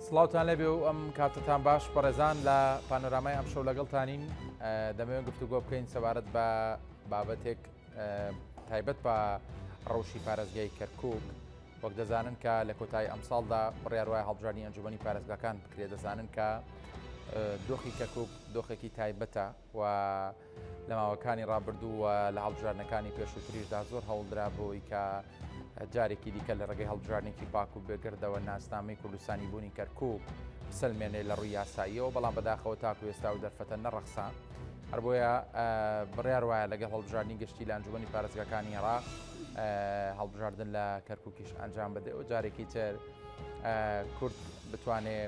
سڵاوتان لێبێ و ئەم کاتتان باش بەڕێزان لە پانۆرامای ئەم شەو لەگەڵتانین دەمەوێت گفتوگۆ بکەین سەبارەت بە بابەتێک تایبەت بە ڕەوشی پارێزگای کەرکک وەک دەزانن کە لە کۆتایی ئەمساڵدا بڕیار وایە هەڵبژاردنی ئەنجومەنی پارێزگاکان بکرێت دەزانن کە دۆخی کەرکک دۆخێکی تایبەتە و لە ماوەکانی ڕابردوو و لە هەڵبژاردنەکانی پێشووتریشدا زۆر هەوڵدرا بۆی کە جارێکی دیکە لە ڕێگەی هەڵبژاردنێکی پاک و بێگردەوە ناسنامەی کوردستانی بوونی کەرکک بسەلمێنێ لە ڕووی یاساییەوە بەڵام بەداخەوە تاکو ئێستا و دەرفەتە نەڕەخسا هەر بۆیە بڕیار وایە لەگەڵ هەڵبژاردنی گشتی لە ئەنجومەنی پارێزگاکانی عێراق هەڵبژاردن لە کەرککیش ئەنجام بدەێ و جارێکی تر کورد بتوانێ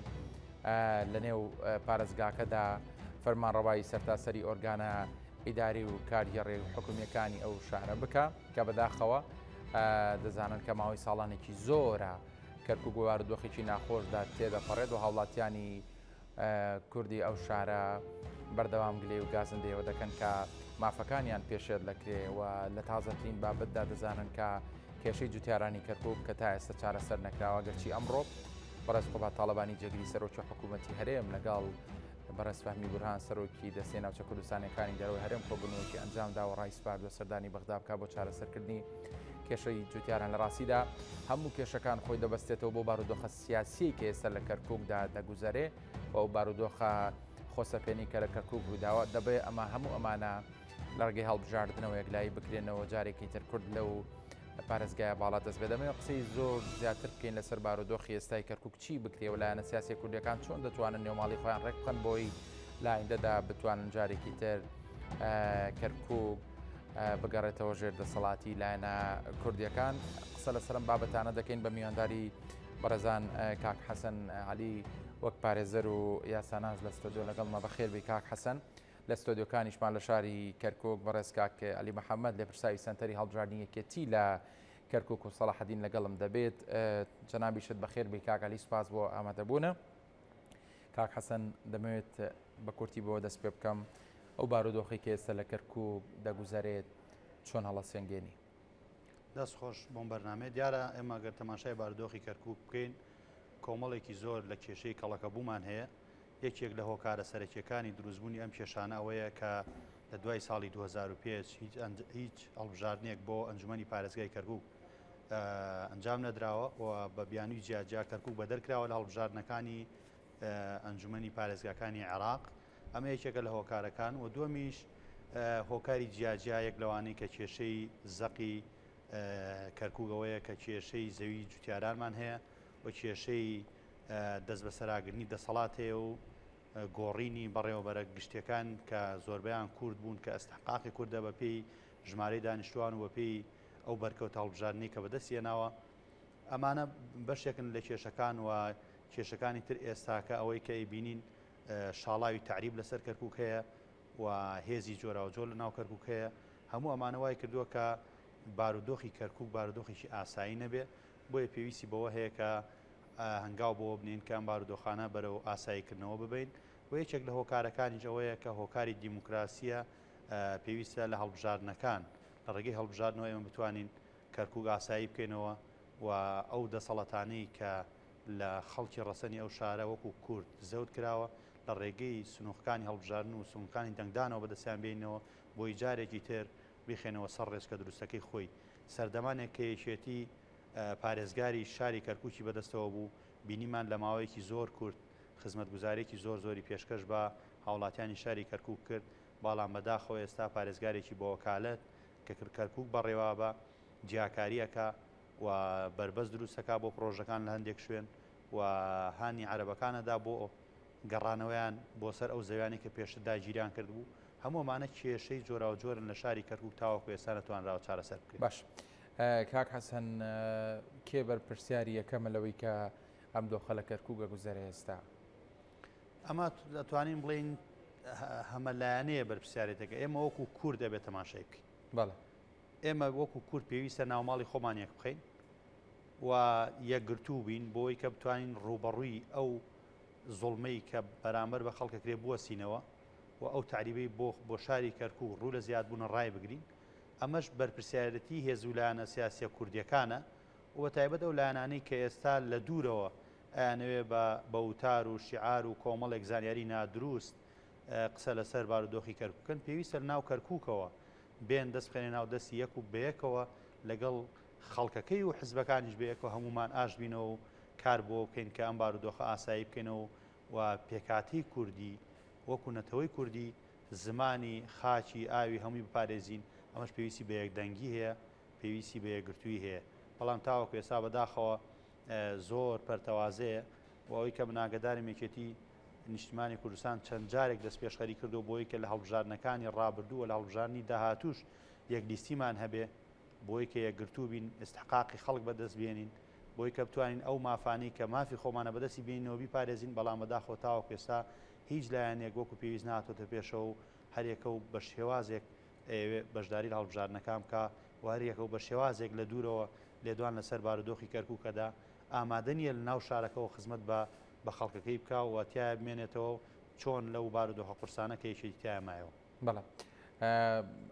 لە نێو پارێزگاکەدا فەرمانڕەوایی سەرتاسەری ئۆرگانە ئیداری و کارگێڕی و حکومیەکانی ئەو شارە بکە کە بەداخەوە دەزانن کە ماوەی ساڵانێکی زۆرە کەرکک بە بارودۆخێکی ناخۆشدا تێدەپەڕێت و هاوڵاتیانی کوردی ئەو شارە بەردەوام گلەی و گازندەیەوە دەکەن کە مافەکانیان پێشێل دەکرێ و لە تازەترین بابەتدا دەزانن کە کێشەی جوتیارانی کەرکک کە تا ئێستا چارەسەر نەکراوە گەرچی ئەمڕۆ بەڕێز قوباد تاڵەبانی جێگری سەرۆکی حکوومەتی هەرێم لەگەڵ بەڕێز فەهمی بورهان سەرۆکی دەستەی ناوچە کوردستانیەکانی دەرەوەی هەرێم کۆبوونەوەکی ئەنجامدا و ڕایسپاردووە سەردانی بەغدا بکات بۆ چارەسەرکردنی کێشەی جوتیاران لە ڕاستیدا هەموو کێشەکان خۆی دەبەستێتەوە بۆ بارودۆخە سیاسیی کە ئێستا لە کەرکووکدا دەگوزەرێ و ئەو بارودۆخە خۆسەپێنی کە لە کەرکووک ڕوویداوە دەبێ ئەمە هەموو ئەمانە لە ڕێگەی هەڵبژاردنەوە یەکلایی بکرێنەوە جارێکی تر کورد لەو پارێزگایە باڵا دەست بێت دەمەوێت قسەی زۆر زیاتر بکەین لەسەر بارودۆخی ئێستای کەرکک چی بکرێ و لایەنە سیاسی کوردەکان چۆن دەتوانن نێوماڵی خۆیان ڕێک بخەن بۆی لە ئایندەدا بتوانن جارێکی تر کەرکک بگەڕێتەوە ژێر دەسەڵاتی لایەنە کوردیەکان قسە لەسەرم بابەتانە دەکەین بە میوانداری بەڕێزان کاک حەسەن علی وەک پارێزەر و یاساناز لە ستۆدیۆ لەگەڵمە بەخێربی کاک حەسەن لە ستۆدیۆکانیشمان لە شاری کەرکک بەڕێز کاک علی محەممەد لێپرساوی سەنتەری هەڵبژاردنی یەکێتی لە کەرکک و سەڵاحەدین لەگەڵم دەبێت جەنابیشت بەخێر بی کاک علی سوپاس بۆ ئامادەبوونە کاک حەسەن دەمەوێت بە کورتی بۆ دەست پێ بکەم ئەو بارودۆخی کە ئێستا لە کەرکک دەگوزەرێت چۆن هەڵەسەنگێنی؟ دەست خۆش بۆم بەرنامەیە دیارە ئێمە گەر تەماشای بارودۆخی کەرکک بکەین کۆمەڵێکی زۆر لە کێشەی کەڵەکەبوومان هەیە یەکێک لە هۆکارە سەرەکیەکانی دروستبوونی ئەم کێشانە ئەوەیە کە لە دوای ساڵی 2005 هیچ هیچ هەڵبژاردنێک بۆ ئەنجومەنی پارێزگای کەرکک ئەنجام نەدراوە و بە بیانوی جیاجیا کەرکک بەدەرکراوە لە هەڵبژاردنەکانی ئەنجومەنی پارێزگاکانی عێراق ئەمە یەکێکە لە هۆکارەکان و دووەمیش هۆکاری جیاجیا یەک لەوانەی کە کێشەی زەقی کەرکک ئەوەیە کە کێشەی زەوی جوتیارانمان هەیە و کێشەی دەستبەسەراگرتنی دەسەڵات هەیە و گۆڕینی بەڕێوەبەرە گشتیەکان کە زۆربەیان کورد بوون کە ئەستحقاقی کوردە بە پێی ژمارەی دانیشتوان و بە پێی ئەو بەرکەوتە هەڵبژاردنەی کە بەدەستی هێناوە ئەمانە بەشێکن لە کێشەکان و کێشەکانی تر ئێستاکە ئەوەی کە ئەیبینین شاڵاوی تەعریب لەسەر کەرکک هەیە و هێزی جۆراوجۆر لە ناو کەرکک هەیە هەموو ئەمانە وای کردووە کە بارودۆخی کەرکک بارودۆخێکی ئاسایی نەبێ بۆیە پێویستی بەوە هەیە کە هەنگاو بۆوە بنێین کە ئەم بارودۆخانە بەرەو ئاساییکردنەوە ببەین و یەکێک لە هۆکارەکانیش ئەوەیە کە هۆکاری دیموکراسییە پێویستە لە هەڵبژاردنەکان لە ڕێگەی هەڵبژاردنەوە ئێمە بتوانین کەرکوک ئاسایی بکەینەوە و ئەو دەسەڵەتانەی کە لە خەڵکی ڕەسەنی ئەو شارە وەکو کورد زەوت کراوە لە ڕێگەی سنووقەکانی هەڵبژاردن و سنووقەکانی دەنگدانەوە بەدەستیان بێنینەوە بۆی جارێکی تر بیخەینەوە سەر ڕێچکە دروستەکەی خۆی. سەردەمانێک کە یەکێتی پارێزگاری شاری کەرکوکی بەدەستەوە بوو، بینیمان لە ماوەیەکی زۆر کورت خزمەتگوزارییەکی زۆر زۆری پێشکەش بە هاوڵاتیانی شاری کەرکوک کرد، بەڵام بەداخەوە ئێستا پارێزگارێکی بەوەکالەت کە کەرکوک بەڕێوەبە جیاکاری ئەکا و بەربەست دروست ئەکا بۆ پڕۆژەکان لە هەندێک شوێن و هانی عەرەبەکان ئەدا بۆ گەڕانەوەیان بۆ سەر ئەو زەویانەی کە پێشتر داگیریان کردبوو، هەموو ئەمانە کێشەی جۆراوجۆرن لە شاری کەرکوک تاوەکو ئێستا نەتوانراوە چارەسەر بکرێت. باش کاک حەسەن کێ بەرپرسیاری یەکەمە لەوەی کە ئەم دۆخە لە کەرکوک ئەگوزەرێ ئێستا؟ ئەمە دەتوانین بڵێین هەمەلایەنەیە بەرپرسیارێتەکە ئێمە وەکو کورد دەبێت تەماشای بکەین. بەڵێ. ئێمە وەکو کورد پێویستە ناوماڵی خۆمان یەک بخەین و یەکگرتوو بین بۆی کە بتوانین ڕووبەڕووی ئەو زوڵمەی کە بەرامبەر بە خەڵک ئەکرێ بوەستینەوە و ئەو تەعریبەی بۆ بۆ شاری کەرکوک ڕوو لە زیادبوونە ڕایبگرین. ئەمەش بەرپرسیارێتی هێز و لایەنە سیاسیە کوردیەکانە و بە تایبەت ئەو لایەنانەی کە ئێستا لە دوورەوە ئەیانەوێ بە بە وتار و شیعار و کۆمەڵێک زانیاری نادروست قسە لەسەر بارودۆخی کەرکوک بکەن، پێویستە لە ناو کەرکوکەوە بێن دەست بخەنە ناو دەستی یەک و بەیەکەوە لەگەڵ خەڵکەکەی و حزبەکانیش بەیەکەوە هەموومان ئاشت بینەوە و کار بۆ بکەین کە ئەم بارودۆخە ئاسایی بکەینەوە و پێکهاتەی کوردی وەکو نەتەوەی کوردی زمانی، خاکی، ئاوی هەمووی بپارێزین، ئەمەش پێویستی بە یەکدەنگی هەیە، پێویستی بە یەکگرتوویی هەیە، بەڵام تاوەکو ئێستا بەداخەوە زۆر پەرتەوازەیە و ئەوەی کە من ئاگەدارم یەکێتی نیشتمانی کوردستان چەند جارێک دەستپێشخەری کردووە بۆی کە لە هەڵبژاردنەکانی ڕابردوو و لە هەڵبژاردنی داهاتووش یەک لیستیمان هەبێ بۆی کە یەکگرتوو بین، ئیستحقاقی خەڵک بەدەست بێنین، بۆی کە بتوانین ئەو مافانەی کە مافی خۆمانە بەدەستی بێنینەوە بیپارێزین، بەڵام بەداخەوە تاوەکو ئێستا هیچ لایەنێک وەکو پێویست نەهاتۆتە پێشەوە و هەریەکە و بە شێوازێک ئەیەوێ بەشداری لە هەڵبژاردنەکان بکا و هەریەکە و بە شێوازێک لە دوورەوە لێدوان لەسەر بارودۆخی کەرکوک ئەدا، ئامادە نییە لە ناو شارەکەوە خزمەت بە بە خەڵکەکەی بکا و تیایا بمێنێتەوە و چۆن لەو بارودۆخە قورسانە کە یەکێتی تیایا مایەوە. بەڵێ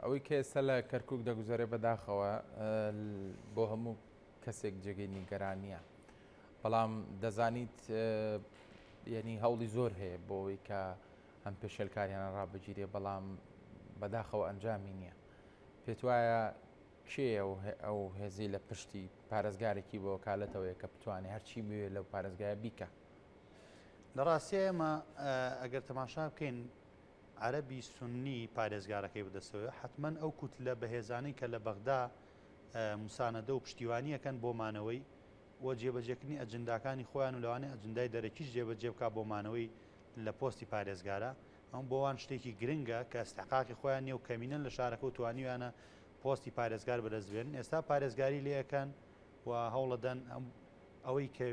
ئەوەی کە ئێستا لە کەرکوک دەگوزەرێ بەداخەوە بۆ هەموو کەسێک جێگەی نیگەرانییە بەڵام دەزانیت یعنی هەوڵی زۆر هەیە بۆ ئەوەی کە ئەم پێشێلکاریانە ڕابگیرێ بەڵام بەداخەوە ئەنجامی نییە پێت وایە کێ ئەو هێزی لە پشتی پارێزگارێکی بۆ وەکالەتەوەیە کە بتوانێت هەرچی بوێ لەو پارێزگایە بیکە؟ لە ڕاستیە ئێمە ئەگەر تەماشا بکەین عەرەبی سوننی پارێزگارەکەی بەدەستەوەیە، حەتمەن ئەو کوتلە بەهێزانەی کە لە بەغدا مساندە و پشتیوانی ئەکەن بۆ مانەوەی و جێبەجێکردنی ئەجنداکانی خۆیان و لەوانەیە ئەجندای دەرەکیش جێبەجێ بکا بۆ مانەوەی لە پۆستی پارێزگارا، ئەم بۆ وان شتێکی گرنگە کە ئیستحقاقی خۆیان نیە و کەمینەن لە شارەکە و توانیویانە پۆستی پارێزگار بەدەست بێنن، ئێستا پارێزگاری لێ ئەکەن و هەوڵەدەن ئەوەی کە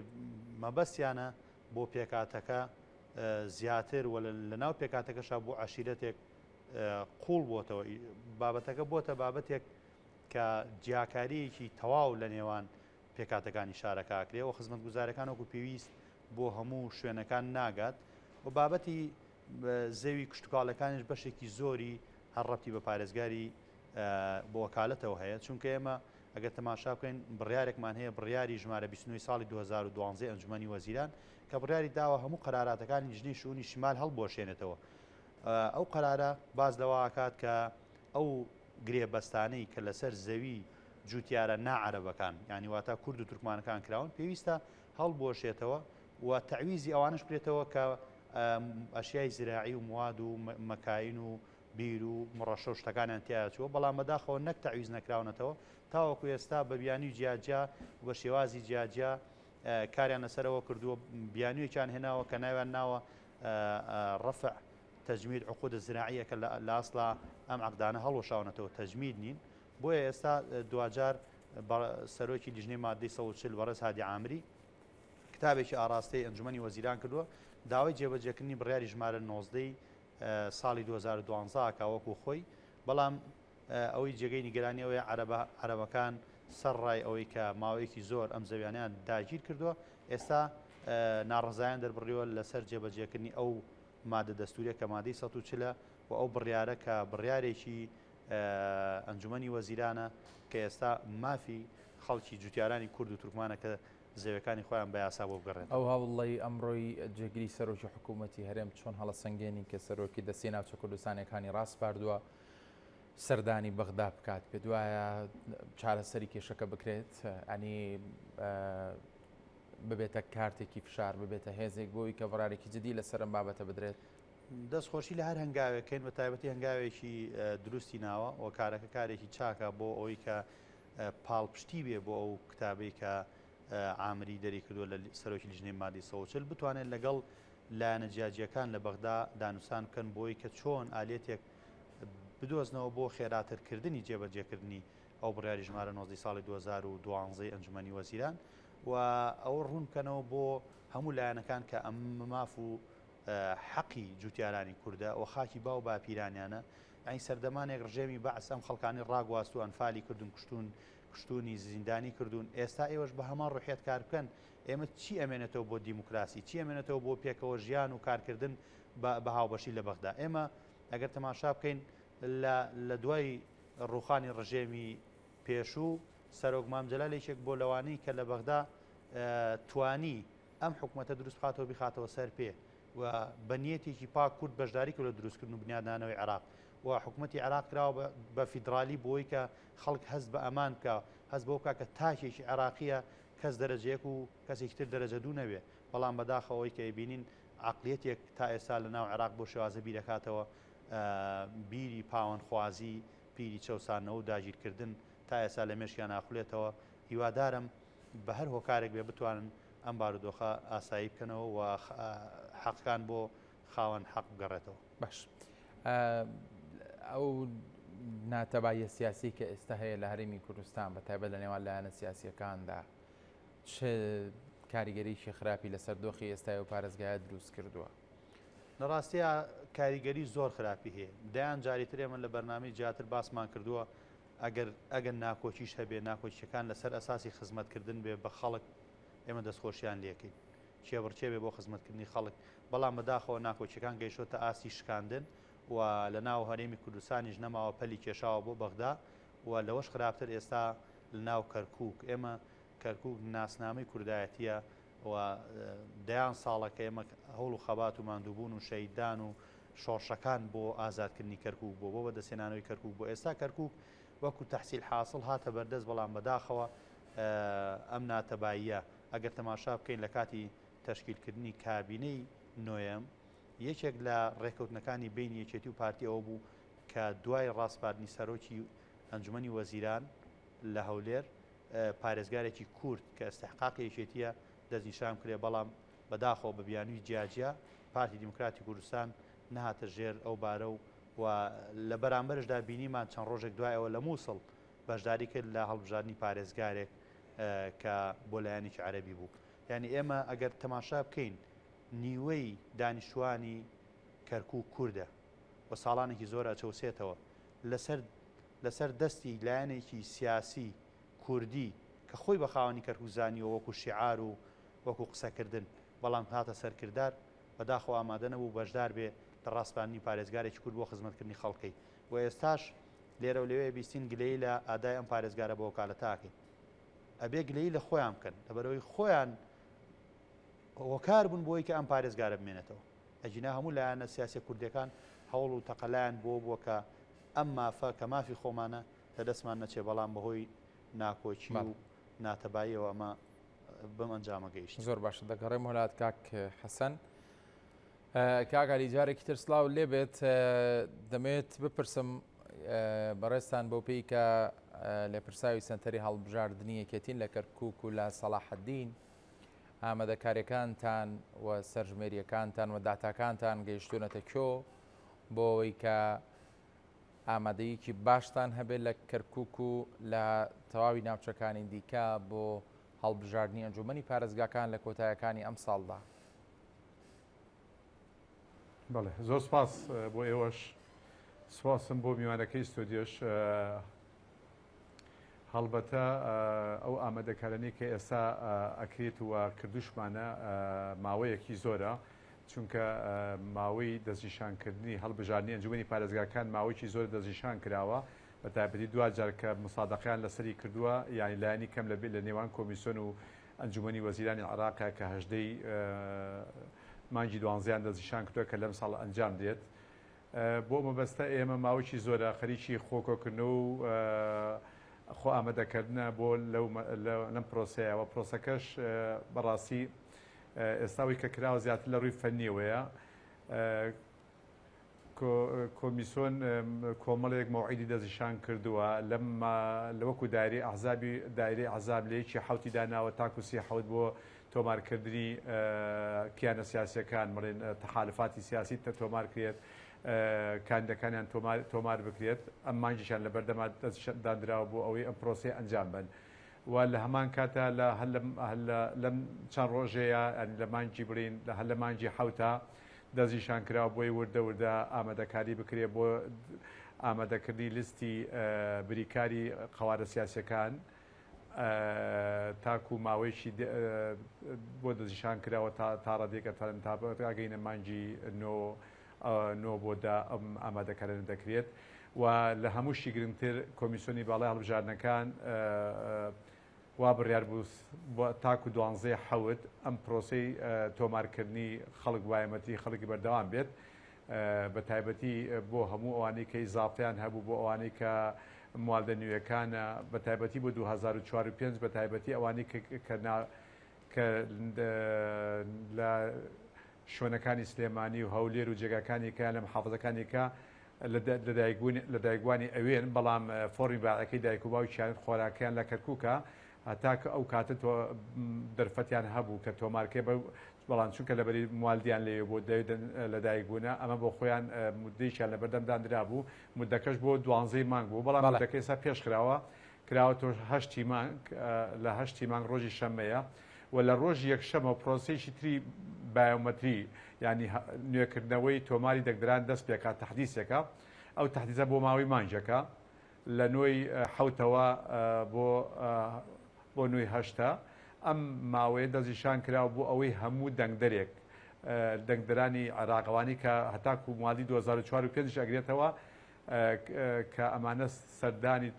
مەبەستیانە بۆ پێکهاتەکە زیاتر و لە ناو پێکهاتەکەشا بۆ عەشیرەتێک قوڵ بۆتەوە بابەتەکە بۆتە بابەتێک کە جیاکاریەکی تەواو لە نێوان پێکهاتەکانی شارەکە ئەکرێ و خزمەتگوزارەکان وەکو پێویست بۆ هەموو شوێنەکان ناگات و بابەتی زەوی کشتتوکاڵەکانیش بەشێکی زۆری هەر ڕەتی بە پارێزگاری بۆ وەکالەتەوە هەیە، چونکە ئێمە ئەگەر تەماشا بکەین بڕیارێکمان هەیە بڕیاری ژمارە 29 ساڵی 2012 ئەنجومەنی وەزیران کە بڕیاری داوە هەموو قەراراتەکانی لیژنەی شئونی شمال هەڵبوەشێنێتەوە. ئەو قەرارە باس لەوە ئەکات کە ئەو گرێبەستانەی کە لەسەر زەوی جوتیارە ناعەرەبەکان یانی واتا کورد و تورکمانەکان کراون پێویستە هەڵبوەشێتەوە و تەعویزی ئەوانەش بکرێتەوە کە ئەشیای زراعی و مواد و مەکاین و بیر و مڕەشە و شتەکانیان تیایا چووە، بەڵام بەداخەوە نەک تەعویز نەکراونەتەوە، تاوەکو ئێستا بە بیانووی جیاجیا و بە شێوازی جیاجیا کاریان لەسەرەوە کردووە، بیانوویەکیان هێناوە کە ناویان ناوە رفع تجمید عقود الزراعیە کە لە ئەسڵا ئەم عەقدانە هەڵوەشاونەتەوە تەجمید نین، بۆیە ئێستا دواجار سەرۆکی لیژنەی ماددەی 140 بەڕێز هادی عامری کتابێکی ئاڕاستەی ئەنجومەنی وەزیران کردووە داوای جێبەجێکردنی بڕیاری ژمارە 19 ساڵی 2012 ئەکا وەکو خۆی، بەڵام ئەوەی جێگەی نیگەرانی ئەوەیە عەرەبە عەرەبەکان سەرڕای ئەوەی کە ماوەیەکی زۆر ئەم زەویانەیان داگیر کردووە ئێستا ناڕەزایان دەربڕیوە لەسەر جێبەجێکردنی ئەو مادە دەستوریە کە مادەی 140 و ئەو بڕیارە کە بڕیارێکی ئەنجومەنی وەزیرانە کە ئێستا مافی خەڵکی جوتیارانی کورد و تورکمانە کە زەویەکانی خۆیان بە یاسا بۆ بگەڕێنەوە. ئەو هەوڵەی ئەمڕۆی جێگری سەرۆکی حکوومەتی هەرێم چۆن هەڵەسەنگێنی کە سەرۆکی دەستەی ناوچە کوردستانیەکانی ڕاسپاردووە سەردانی بەغدا بکات پێت وایە چارەسەری کێشەکە بکرێت ئەنی ببێتە کارتێکی فشار ببێتە هێزێک بۆی کە بڕارێکی جدی لەسەر ئەم بابەتە بدرێت؟ دەست خۆشی لە هەر هەنگاوێک کەین بە تایبەتی هەنگاوێکی دروستی ناوە و کارەکە کارێکی چاکە بۆ ئەوەی کە پاڵپشتی بێ بۆ ئەو کتابەی کە عامری دەری کردووە لە سەرۆکی لیژنەی مادەی 140 بتوانێت لەگەڵ لایەنە جیاجیەکان لە بەغدا دانوسان بکەن بۆی کە چۆن ئالێتێک بدۆزنەوە بۆ خێراترکردنی جێبەجێکردنی ئەو بڕیاری ژمارە 19 ساڵی 2012 ئەنجومەنی وەزیران و ئەوە ڕوون بکەنەوە بۆ هەموو لایەنەکان کە ئەم ماف و حەقی جوتیارانی کوردە و خاکی باو باپیرانیانە یانی سەردەمانێک ڕژێمی بەعس ئەم خەڵکانی ڕاگواست و ئەنفالی کردوون کوشتوون کوشتوونی زیندانی کردوون ئێستا ئێوەش بە هەمان ڕوحیەت کار بکەن ئێمە چی ئەمێنێتەوە بۆ دیموکراسی چی ئەمێنێتەوە بۆ پێکەوە ژیان و کارکردن بە هاوبەشی لە بەغدا ئێمە ئەگەر تەماشا بکەین لە لە دوای ڕوخانی ڕژێمی پێشوو سەرۆک مام جەلال یەکێک بۆ لەوانەی کە لە بەغدا توانی. ئەم حکومەتە دروست بخاتەوە بیخاتەوە سەر پێ و بە نیەتێکی پاک کورد بەشداری کرد لە دروستکردن و بنیادنانەوەی عێراق و حکومەتی عێراق کراوە بە فیدرالی بۆی کە خەڵک هەست بە ئەمان بکە، هەست بەوە بکا کە تاکێکی عێراقیە کەس دەرەجە یەک و کەسێکی تر دەرەجە دوو نەبێ، بەڵام بەداخەوە ئەوەی کە ئەیبینین عەقلیەتێک تا ئێستا لە ناو عێراق بەو شێوازە بیرەکاتەوە، بیری پاوانخوازی، بیری چەوساندنەوە و داگیرکردن تا ئێستا لە مێشکیان ئاخولێتەوە، هیوادارم بە هەر هۆکارێک بێ بتوانن ئەم بارودۆخە ئاسایی بکەنەوە و حەقەکان بۆ خاوەن حەق بگەڕێتەوە. باش ئەو ناتەباییە سیاسی کە ئێستا هەیە لە هەرێمی کوردستان بە تایبەت لە نێوان لایەنە سیاسیەکاندا چ کاریگەریی خراپی لەسەر دۆخی ئێستای و پارێزگایە دروست کردووە؟ لە ڕاستیا کاریگەری زۆر خراپی هەیە دەیان جاری تر ئێمە لە بەرنامەی جیاتر باسمان کردووە ئەگەر ئەگەر ناکۆکیش هەبێ ناکۆکیەکان لەسەر ئەساسی خزمەتکردن بێ بە خەڵک ئێمە دەستخۆشیان لێکەین کێبڕکێ بێ بۆ خزمەتکردنی خەڵک، بەڵام بەداخەوە ناکۆکیەکان گەیشتۆتە ئاستی شکاندن و لە ناو هەرێمی کوردستانیش نەماوە پەلی کێشاوە بۆ بەغدا و لەوەش خراپتر ئێستا لە ناو کەرکوک ئێمە کەرکوک ناسنامەی کوردایەتیە و دەیان ساڵە کە ئێمە هەوڵ و خەبات و ماندووبوون و شەهیددان و شۆڕشەکان بۆ ئازادکردنی کەرکوک بۆ بۆ بەدەستهێنانەوەی کەرکوک بۆ ئێستا کەرکوک وەکو تەحسیل حاصل هاتە بەردەست بەڵام بەداخەوە ئەم ناتەباییە ئەگەر تەماشا بکەین لە کاتی تەشکیلکردنی کابینەی نۆیەم یەکێک لە ڕێکەوتنەکانی بینی یەکێتی و پارتی ئەوە بوو کە دوای ڕاسپاردنی سەرۆکی ئەنجومەنی وەزیران لە هەولێر پارێزگارێکی کورد کە ئستحقاقی یەکێتیە دەستنیشان بکرێ بەڵام بەداخەوە بە بیانووی جیاجیا پارتی دیموکراتی کوردستان نەهاتە ژێر ئەو بارە و و لە بەرامبەرشدا بینیمان چەند ڕۆژێک دوای ئەوە لە مووسڵ بەشداری کرد لە هەڵبژاردنی پارێزگارێک کە بۆ لایەنێکی عەرەبی بوو. یانی ئێمە ئەگەر تەماشا بکەین نیوەی دانیشتوانی کەرکوک کوردە و ساڵانێکی زۆر ئەچەوسێتەوە لەسەر لەسەر دەستی لایەنێکی سیاسی کوردی کە خۆی بە خاوەنی کەرکوک زانیوە وەکو شیعار و وەکو قسەکردن بەڵام هاتە سەرکردار بەداخەوە ئامادە نەبوو بەشدار بێ لە ڕاسپاردنی پارێزگارێکی کورد بۆ خزمەتکردنی خەڵکەی و ئێستاش لێرە و لەوێ بیستین گلەیی لە ئادای ئەم پارێزگارە بە وەکالەتە ئەکەین. ئەبێ گلەیی لە خۆیان بکەن لەبەرئەوەی خۆیان هۆکار بوون بۆی کە ئەم پارێزگارە بمێنێتەوە. ئەگینا هەموو لایەنە سیاسیە کوردیەکان هەوڵ و تەقەلایان بۆ بووە کە ئەم مافە کە مافی خۆمانە لە دەستمان نەچێ بەڵام بەهۆی ناکۆکی و ناتەباییەوە ئەمە بەم ئەنجامە گەیشت. زۆر باشە دەگەڕێمەوە لات کاک حەسەن. کاک عەلی جارێکی تر سڵاو لێبێت دەمەوێت بپرسم بەڕێزتان بەو پێی کە لێپرساوی سەنتەری هەڵبژاردنی یەکێتین لە کەرکک و لە سەڵاحەدین ئامادەکاریەکانتان و سەرژمێریەکانتان و داتاکانتان گەیشتونەتە کۆ بۆ ئەوەی کە ئامادەیەکی باشتان هەبێت لە کەرکک و لە تەواوی ناوچەکانی دیکە بۆ هەڵبژاردنی ئەنجومەنی پارێزگاکان لە کۆتایەکانی ئەم ساڵدا. بەڵێ زۆر سپاس بۆ ئێوەش سپاسم بۆ میوانەکەی ستۆدیۆش هەڵبەتە ئەو ئامادەکارانی کە ئێستا ئەکرێت و کردوشمانە ماوەیەکی زۆرە چونکە ماوەی دەستنیشانکردنی هەڵبژاردنی ئەنجومەنی پارێزگاکان ماوەیەکی زۆر دەستنیشان کراوە بە تایبەتی دواجار کە مسادەقیان لەسەری کردووە یانی لایەنی کەم لە نێوان کۆمیسیۆن و ئەنجومەنی وەزیرانی عێراقە کە هەژدەی مانگی دوانزەیان دەستنیشان کردووە کە لەم ساڵ ئەنجام درێت. بۆ مەبەستە ئێمە ماوەیەکی زۆرە خەریکی خۆکۆکردنەوە و خۆ ئامادەکردنە بۆ لەم پرۆسەیە و پرۆسەکەش بەڕاستی ئێستا ئەوەی کە کراوە زیاتر لە ڕووی فەنیەوەیە. کۆمیسۆن کۆمەڵێک مەوعیدی دەستنیشان کردووە لەم لە وەکو دایرەی ئەحزابی دایرەی ئەحزاب لە یەکی حەوتی داناوە تاکو سی حەوت بۆ تۆمارکردنی کیانە سیاسیەکان بڵێن تەحالفاتی سیاسی تە تۆمار کرێت کاندەکانیان تۆمار تۆمار بکرێت ئەم مانگیشان لە بەردەما داندراوە بۆ ئەوەی ئەم پرۆسەیە ئەنجام بن و لە هەمان کاتە لە هەر لەم چەند ڕۆژەیە لە مانگی بڵین لە هەر لە مانگی حەوتا دەستنیشان کراوە بۆی وردە وردە ئامادەکاری بکرێت بۆ ئامادەکردنی لیستی بریکاری قەوارە سیاسیەکان تاکو ماوەیەکی بۆ دەستنیشان کراوە تا ڕادەیەک ئەتوانن تا ئەگەینە مانگی نۆ نۆ بۆ دە ئەم ئامادەکارانە دەکرێت و لە هەمووشی گرنگتر کۆمیسیۆنی باڵای هەڵبژاردنەکان. وا بڕیار بوو تاکو دوانزەی حەوت ئەم پرۆسەی تۆمارکردنی خەڵک بایۆمەتری خەڵکی بەردەوام بێت بە تایبەتی بۆ هەموو ئەوانەی کە ئیزافیان هەبوو بۆ ئەوانەی کە موالدە نوێیەکانە بە تایبەتی بۆ 2004 و 5 بە تایبەتی ئەوانەی کە کە لە شوێنەکانی سلێمانی و هەولێر و جێگاکانی کە لە محافزەکانی کە لەدایکبووانی ئەوێن، بەڵام فۆڕمی باعەکەی دایک و باوکیان خۆراکیان لە کەرکوکە، هەتا کە ئەو کاتە دەرفەتیان هەبوو کە تۆمارکەی بەڵام چونکە لەبەری موالدیان لەوێ بوو لەوێ لەدایک بوونە ئەمە بۆ خۆیان مدەیەکیان لەبەردەم دانرابوو مدەکەش بۆ دوانزەی مانگ بوو بەڵام مدەکە ئێستا پێش خراوە کراوە تۆ هەشتی مانگ لە هەشتی مانگ ڕۆژی شەممەیە و لە ڕۆژی یەکشەمەوە پرۆسەیەکی تری بایۆمەتری یانی نوێکردنەوەی تۆماری دەنگدەران دەست پێکات تەحدیسێکە ئەو تەحدیسە بۆ ماوەی مانگێکە لە نۆی حەوتەوە بۆ بۆ نۆی هەشتە ئەم ماوەیە دەستنیشان کراوە بۆ ئەوەی هەموو دەنگدەرێک دەنگدەرانی عێراق ئەوانەی کە هەتاکو موالی 2004 و پێنجش ئەگرێتەوە کە ئەمانە سەردانی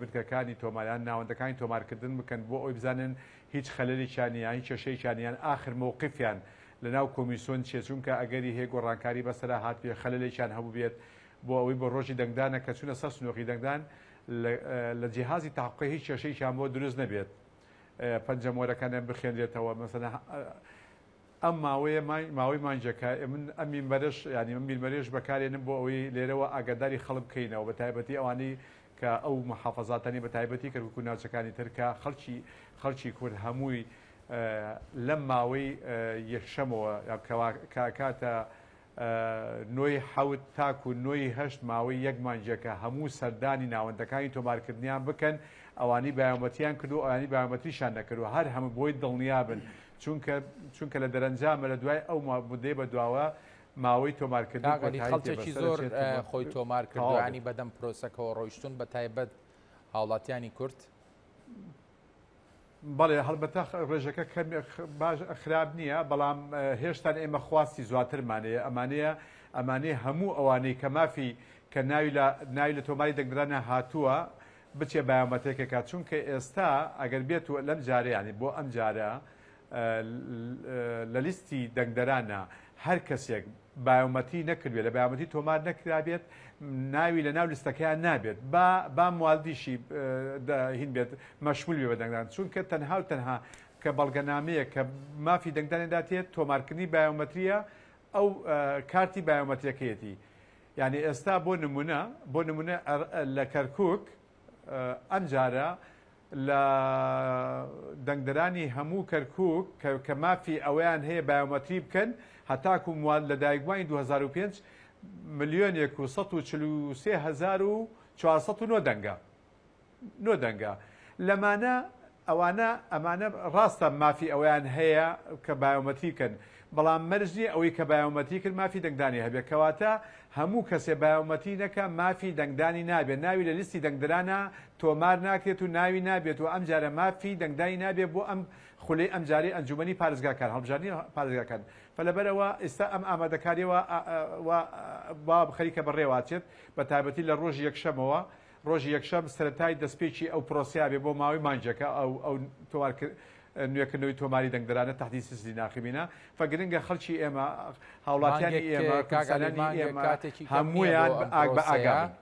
بنکەکانی تۆمار یان ناوەندەکانی تۆمارکردن بکەن بۆ ئەوەی بزانن هیچ خەلەلێکیان یان هیچ کێشەیەکیان یان ئاخر مەوقفیان لەناو کۆمیسۆن چیە چونکە ئەگەری هەیە گۆڕانکاری بەسەرا هاتبێ خەلەلێکیان هەبووبێت بۆ ئەوەی بۆ ڕۆژی دەنگدانە کە چوونە سەر سنوقی دەنگدان لە جیهازی تحقق هیچ کێشەیەکیان بۆ دروست نەبێت پەنجەمۆرەکانیان بخوێنرێتەوە مەسەلەن ئەم ماوەیە ماوەی مانگێکە من ئەم مینبەرەش یانی ئەم مینبەرەش بەکارێنم بۆ ئەوەی لێرەوە ئاگاداری خەڵک بکەینەوە بە تایبەتی ئەوانەی کە ئەو محافەزاتانی بە تایبەتی کەرکوک و ناوچەکانی تر کە خەڵکی خەڵکی کورد هەمووی لەم ماوەی یەکشەمەوە کە ئەکاتە نۆی حەوت تاکو نۆی هەشت ماوەی یەک مانگێکە هەموو سەردانی ناوەندەکانی تۆمارکردنیان بکەن ئەوانەی بایۆمەتریان کردووە ئەوانەی بایۆمەتریشان نەکردووە هەر هەموو بۆی دڵنیابن چونکە چونکە لە دەرەنجامە لە دوای ئەو مدەی بە دواوە ماوەی تۆمارکردن کاک عەلی کۆتایی خەڵکێکی پێ زۆر بەسەر دەچێت خۆی تۆمار کردووە تەواو ینی بێت. بەدەم پرۆسەکەوە ڕۆیشتوون بە تایبەت هاوڵاتیانی کورد. بەڵێ هەڵبەتە ڕێژەکە کەمێک باش خراپ نییە بەڵام هێشتان ئێمە خواستی زواترمان هەیە ئەمانەیە ئەمانەیە هەموو ئەوانەی کە مافی کە ناوی لە ناوی لە تۆماری دەنگدرانە هاتووە بچێ بایۆمەترێکەکە چونکە ئێستا ئەگەر بێت و لەم جارە یانی بۆ ئەم جارە لە لیستی دەنگدەرانە هەر کەسێک بایۆمەتری نەکردبێت لە بایۆمەتری تۆمار نەکرابێت ناوی لە ناو لیستەکەیان نابێت با با موالدیشی هین بێت مەشمول بێ بە دەنگدان چونکە تەنها و تەنها کە بەڵگەنامەیە کە مافی دەنگدانی داتێت تۆمارکردنی بایۆمەتریە ئەو کارتی بایۆمەتریەکەیەتی یعنی ئێستا بۆ نمونە بۆ نمونە لە کەرکک ئەمجارە لە دەنگدەرانی هەموو کەرکوک کە مافی ئەوەیان هەیە بایۆمەتری بکەن هەتاکو موال لەدایکبووانی 2005 ملیۆنێک و 143409 دەنگە نۆ دەنگە لەمانە ئەوانە ئەمانە ڕاستە مافی ئەوەیان هەیە کە بایۆمەتری بکەن بەڵام مەرج نییە ئەوەی کە بایۆمەتری کرد مافی دەنگدانی هەبێت کەواتە هەموو کەسێ بایۆمەتری نەکا مافی دەنگدانی نابێت ناوی لە لیستی دەنگدەرانا تۆمار ناکرێت و ناوی نابێت و ئەمجارە مافی دەنگدانی نابێت بۆ ئەم خولەی ئەمجارەی ئەنجومەنی پارێزگاکان هەڵبژاردنی پارێزگاکان فلەبەرئەوە ئیستا ئەم ئامادەکاریەوە وا خەریکە بەڕێوەئەچێت بەتایبەتی لە ڕۆژی یەکشەمەوە ڕۆژی یەکشەم سەرەتای دەستپێکی ئەو پرۆسەیە بێ بۆ ماوەی مانگێکە ئەو ئەو تۆمار نوێکردنەوەی تۆماری دەنگدەرانە تەحدیسی سزی ناخبینە فە گرنگە خەڵکی ئێمە هاوڵاتیانی مانگێک ئێمە کاک عەلی کوردستانیانی مانگێک ئێمە کاتێکی کەم نییە بۆ هەموویان ئەم ئاگ بە ئاگا پرۆسەیە بن.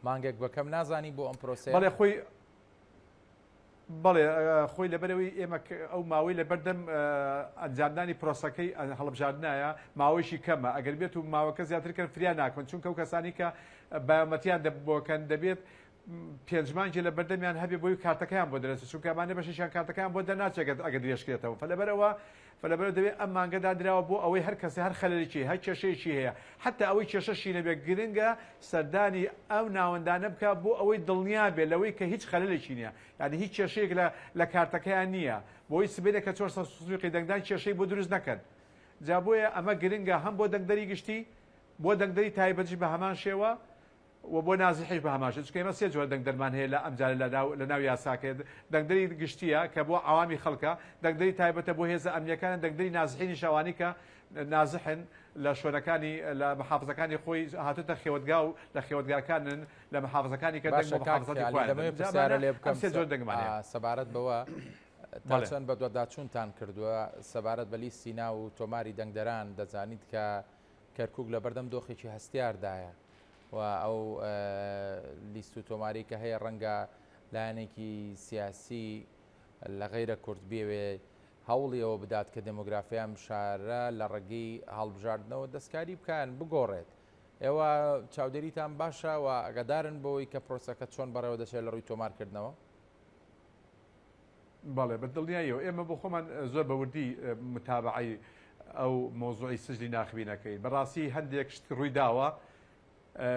مانگێک بە کەم نازانی بۆ ئەم پرۆسەیە؟ بەڵێ خۆی بەڵێ خۆی لەبەرئەوەی ئێمە ئەو ماوەی لەبەردەم ئەنجامدانی پرۆسەکەی هەڵبژاردنایە ماوەیەکی کەمە ئەگەر بێت و ماوەکە زیاتر کەن فریا ناکەون چونکە ئەو کەسانی کە بایۆمەتریان بۆکەن دەبێت پێنج مانگی لە بەردەمیان هەبێ بۆی کارتەکەیان بۆ دەرەچێت چونکە ئەمانە بەشێکیان کارتەکەیان بۆ دەرناچێت ئەگەر درێژکرێتەوە فەلەبەرەوە فەلەبەرەوە دەبێت ئەم مانگە دانراوە بۆ ئەوەی هەر کەسێ هەر خەلەلێکی هەر کێشەیەکی هەیە حەتا ئەوەی کێشەشی نەبێت گرنگە سەردانی ئەو ناوەندانە بکات بۆ ئەوەی دڵنیا بێت لەوەی کە هیچ خەلەلێکی نییە یانی هیچ کێشەیەک لە لە کارتەکەیان نییە بۆی سبەینێ کە چۆن سەر سندوقی دەنگدان کێشەی بۆ دروست نەکەن جا بۆیە ئەمە گرنگە هەم بۆ دەنگدەری گشتی بۆ دەنگدەری تایبەتیش بە هەمان شێوە. و بۆ نازحیش بە هەمان شت، چونکە ئێمە سێ جۆرە دەنگدەرمان هەیە لە ئەمجارە لە ناو لە ناو یاساکە، دەنگدەری گشتییە کە بۆ عەوامی خەڵکە، دەنگدەری تایبەتە بۆ هێزە ئەمنییەکانە، دەنگدەری نازحینیش ئەوانەی کە نازحن لە شوێنەکانی لە محافزەکانی خۆی هاتووتە خێوەتگا و لە خێوەتگاکانن لە محافزەکانی کە دەنگ باشە بۆ کاک محافزاتی عەلی خۆیان دەمەوێت دەدەن. جا پرسیارە ئەمانە لێ ئەم بکەم سێ جۆر دەنگمان هەیە. سەبارەت بەوە تا بەڵێ. چەند بەدواداچوونتان کردووە سەبارەت بە لیستی ناو و تۆماری دەنگدەران دەزانیت کە کەرکوک لەبەردەم دۆخێکی هەستیاردایە و ئەو لیست و تۆماری کە هەیە ڕەنگە لایەنێکی سیاسی لە غەیرە کورد بێوێ هەوڵی ئەوە بدات کە دێمۆگرافیای ئەم شارە لە ڕێگەی هەڵبژاردنەوە دەستکاری بکەن بگۆڕێت. ئێوە چاودێریتان باشە و ئاگادارن بەوەی کە پرۆسەکە چۆن بەڕێوە دەچێت لە ڕووی تۆمارکردنەوە؟ بەڵێ بە دڵنیاییەوە ئێمە بۆ خۆمان زۆر بە وردی متابعەی ئەو مەوزوعی سجلی ناخبین ئەکەین. بەڕاستی هەندێک شت ڕووی داوە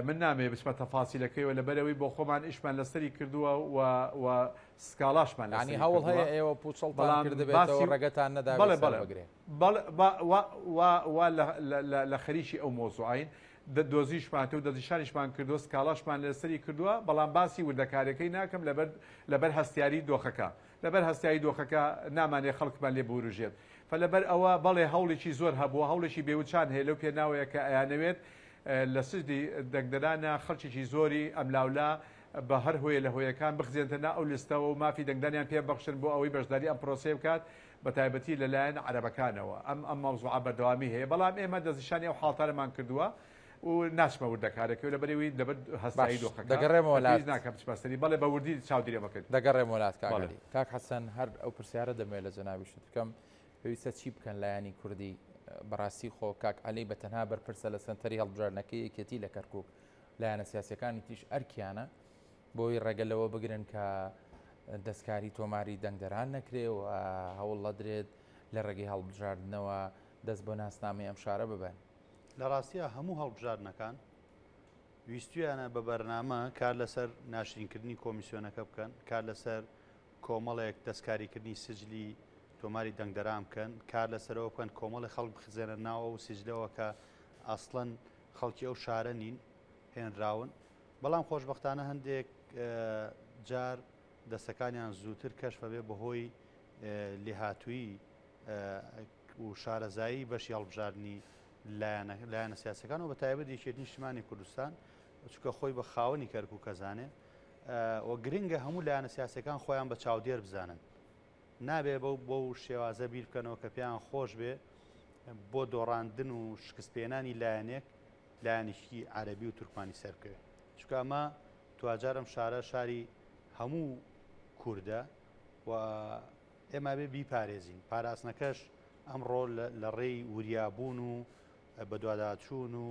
من نامەوێ بچمە تەفاسیلەکەیەوە لەبەرئەوەی بۆ خۆمان ئیشمان لەسەری کردووە و و سکاڵاشمان یانی لەسەری هەوڵ کردووە هەیە ئێوە پوچەڵتان بەڵام کردبێتەوە باسی ڕێگەتان نەدابێت بەڵێ سەر بەڵێ بگرێ. بەڵێ با وا وا وا لە لە لە لە خەریکی ئەو مەوزوعەین دە دۆزیشمان و دەستنیشانیشمان کردووە سکاڵاشمان لەسەری کردووە بەڵام باسی وردەکاریەکەی ناکەم لەبەر لەبەر هەستیاری دۆخەکە لەبەر هەستیاری دۆخەکە نامانێ خەڵکمان لێ بوروژێت فلەبەر ئەوە بەڵێ هەوڵێکی زۆر هەبووە هەوڵێکی بێوچان هەیە لەو پێناوەیە کە ئەیانەوێت لە سجلی دەنگدەرانە خەڵکێکی زۆری ئەملاولا بە هەر هۆیە لە هۆیەکان بخزێنتە نا ئەو لستەوە و مافی دەنگدانیان پێ ببەخشن بۆ ئەوەی بەشداری ئەم پرۆسەیە بکات بە تایبەتی لە لایەن عەرەبەکانەوە ئەم ئەم مەوزوعە بەردەوامی هەیە بەڵام ئێمە دەستنیشانی ئەو حاڵتانەمان کردووە و ناچمە وردەکارەکەی و لەبەرئەوەی لەبەر باش هەستیاری دۆخەکە دەگەڕێمەوە لات پێویست ناکات بچمە سەری بەڵێ بە وردی چاودێری ئەمە کرد دەگەڕێمەوە لات کاک بەڵێ. عەلی. کاک حەسەن هەر ئەو پرسیارە دەمەوێت لە جەنابیشت بکەم پێویستە چی بکەن لایەنی کوردی بەڕاستی خۆ کاک عەلی بە تەنها بەرپرسە لە سەنتەری هەڵبژاردنەکەی یەکێتی لە کەرکک لایەنە سیاسەکانی تیش ئەرکیانە بۆی ڕێگە لەوە بگرن کە دەستکاری تۆماری دەنگدەران نەکرێ و هەوڵ دەدرێت لە ڕێگەی هەڵبژاردنەوە دەست بۆ ناسنامەی ئەم شارە ببەن. لە ڕاستیا هەموو هەڵبژاردنەکان ویستویانە بە بەرنامە کار لەسەر ناشرینکردنی کۆمیسیۆنەکە بکەن، کار لەسەر کۆمەڵێک دەستکاریکردنی سجلی تۆماری دەنگدەران بکەن، کار لەسەرەوە بکەن کۆمەڵی خەڵک بخزێنە ناو ئەو سجلەوە کە ئەسڵەن خەڵکی ئەو شارە نین هێنراون، بەڵام خۆشبەختانە هەندێک جار دەستەکانیان زووتر کەشفە بێ بەهۆی لێهاتوویی و شارەزایی بەشی هەڵبژاردنی لایەنە سیاسەکان و بە تایبەت یەکێتی نیشتمانی کوردستان چونکە خۆی بە خاوەنی کەرکووک ئەزانێ و گرنگە هەموو لایەنە سیاسەکان خۆیان بە چاودێر بزانن نابێ بەو بەو شێوازە بیر بکەنەوە کە پێیان خۆش بێ بۆ دۆڕاندن و شکستپێنانی لایەنێک لایەنێکی عەربی و تورکمانی سەر بکەوێت چونکە ئەمە دواجار ئەم شارە شاری هەموو کوردە و ئێمە بێ بیپارێزین پاراستنەکەش ئەمڕۆ لە ڕێی وریابوون و بەدواداچوون و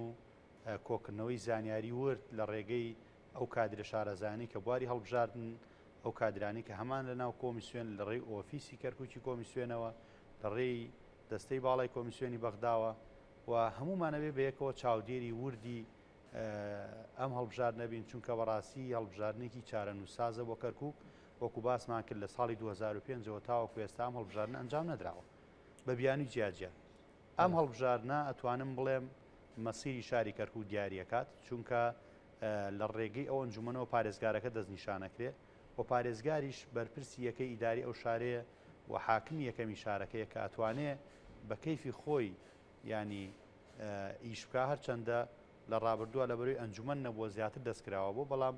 کۆکردنەوەی زانیاری ورد لە ڕێگەی ئەو کادرە شارەزایانەی کە بواری هەڵبژاردن، ئەو کادرانەی کە هەمان لە ناو کۆمیسیۆن لە ڕێی ئۆفیسی کەرکوکی کۆمیسیۆنەوە، لە ڕێی دەستەی باڵای کۆمیسیۆنی بەغداوە و هەموومان ئەبێ بەیەکەوە چاودێری وردی ئەم هەڵبژاردنە بین، چونکە بەڕاستی هەڵبژاردنێکی چارەنووسسازە بۆ کەرکوک، وەکو باسمان کرد لە ساڵی 2005 ەوە تاوەکو ئێستا ئەم هەڵبژاردنە ئەنجام نەدراوە بە بیانووی جیاجیا. ئەم هەڵبژاردنە ئەتوانم بڵێم مەسیری شاری کەرکوک دیاری ئەکات، چونکە لە ڕێگەی ئەو ئەنجومەنەوە پارێزگارەکە دەستنیشانەکرێ و پارێزگاریش بەرپرسی یەکەی ئیداری ئەو شارەیە و حاکمی یەکەمی شارەکەیە کە ئەتوانێ بە کەیفی خۆی یانی ئیش بکا هەرچەندە لە ڕابردووە لە بەرەی ئەنجومەن نەبووە زیاتر دەستکراوە بۆ بەڵام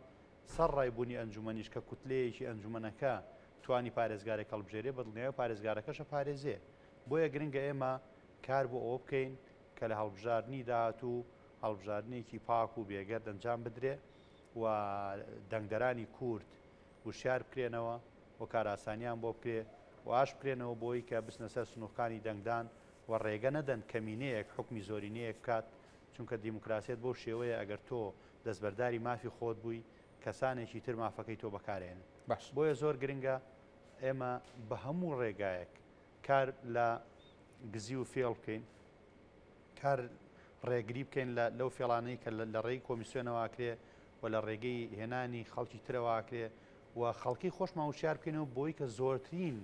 سەر ڕای بوونی ئەنجومەنیش کە کوتلەیەکی ئەنجومەنەکە توانی پارێزگارێک هەڵبژێرێ بە دڵنیایی پارێزگارەکەشە پارێزێ بۆیە گرنگە ئێمە کار بۆ ئەوە بکەین کە لە هەڵبژاردنی داهاتوو هەڵبژاردنێکی پاک و بێگەرد ئەنجام بدرێ و دەنگدەرانی کورد وشیار بکرێنەوە و کارئاسانیان بۆ بکرێ و ئاش بکرێنەوە بۆی کە بچنە سەر سنووقەکانی دەنگدان و ڕێگە نەدەن کەمینەیەک حوکمی زۆرینەیەک بکات، چونکە دیموکراسیەت بەو شێوەیە ئەگەر تۆ دەستبەرداری مافی خۆت بووی کەسانێکی تر مافەکەی تۆ بەکارئێنن. باش. بۆیە زۆر گرنگە ئێمە بە هەموو ڕێگایەک کار لە گزی و فێڵ بکەین، کار ڕێگری بکەین لە لەو فێڵانەی کە لە ڕێی کۆمیسیۆنەوە ئەکرێ و لە ڕێگەی هێنانی خەڵکی ترەوە ئەکرێ و خەڵکی خۆشمان وشیار بکەینەوە بۆی کە زۆرترین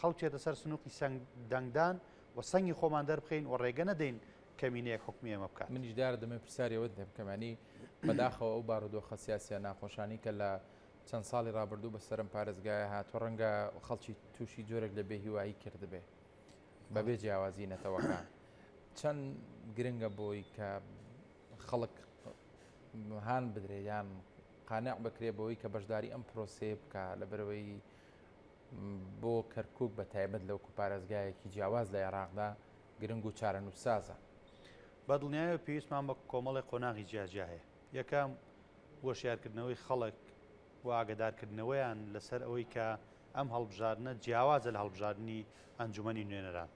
خەڵک بچێتە سەر سنووقی سەنگ دەنگدان و سەنگی خۆمان دەربخەین و ڕێگە نەدەین کەمینەیەک حوکمی ئێمە بکات. منیش دیارە دەمەوێت پرسیاری ئەوەت لێ بکەم یانی. بەداخەوە ئەو بارودۆخە سیاسیە ناخۆشانی کە لە چەند ساڵی ڕابردوو بەسەر ئەم پارێزگایە هاتووە ڕەنگە خەڵکی تووشی جۆرێک لە بێهیوایی کردبێ بەبێ جیاوازی نەتەوەکان چەند گرنگە بۆی کە خەڵک هان بدرێ یان قانع بکرێ بەوەی کە بەشداری ئەم پرۆسەیە بکە لەبەرەوەی بۆ کەرکک بە تایبەت لەوکو پارێزگایەکی جیاواز لە عێراقدا گرنگ و چارەنووسسازە. بە دڵنیایەوە پێویستمان بە کۆمەڵێک قۆناغی جیاجیا هەیە. یەکەم، هۆشیارکردنەوەی خەڵک و ئاگەدارکردنەوەیان لەسەر ئەوەی کە ئەم هەڵبژاردنە جیاوازە لە هەڵبژاردنی ئەنجومەنی نوێنەران.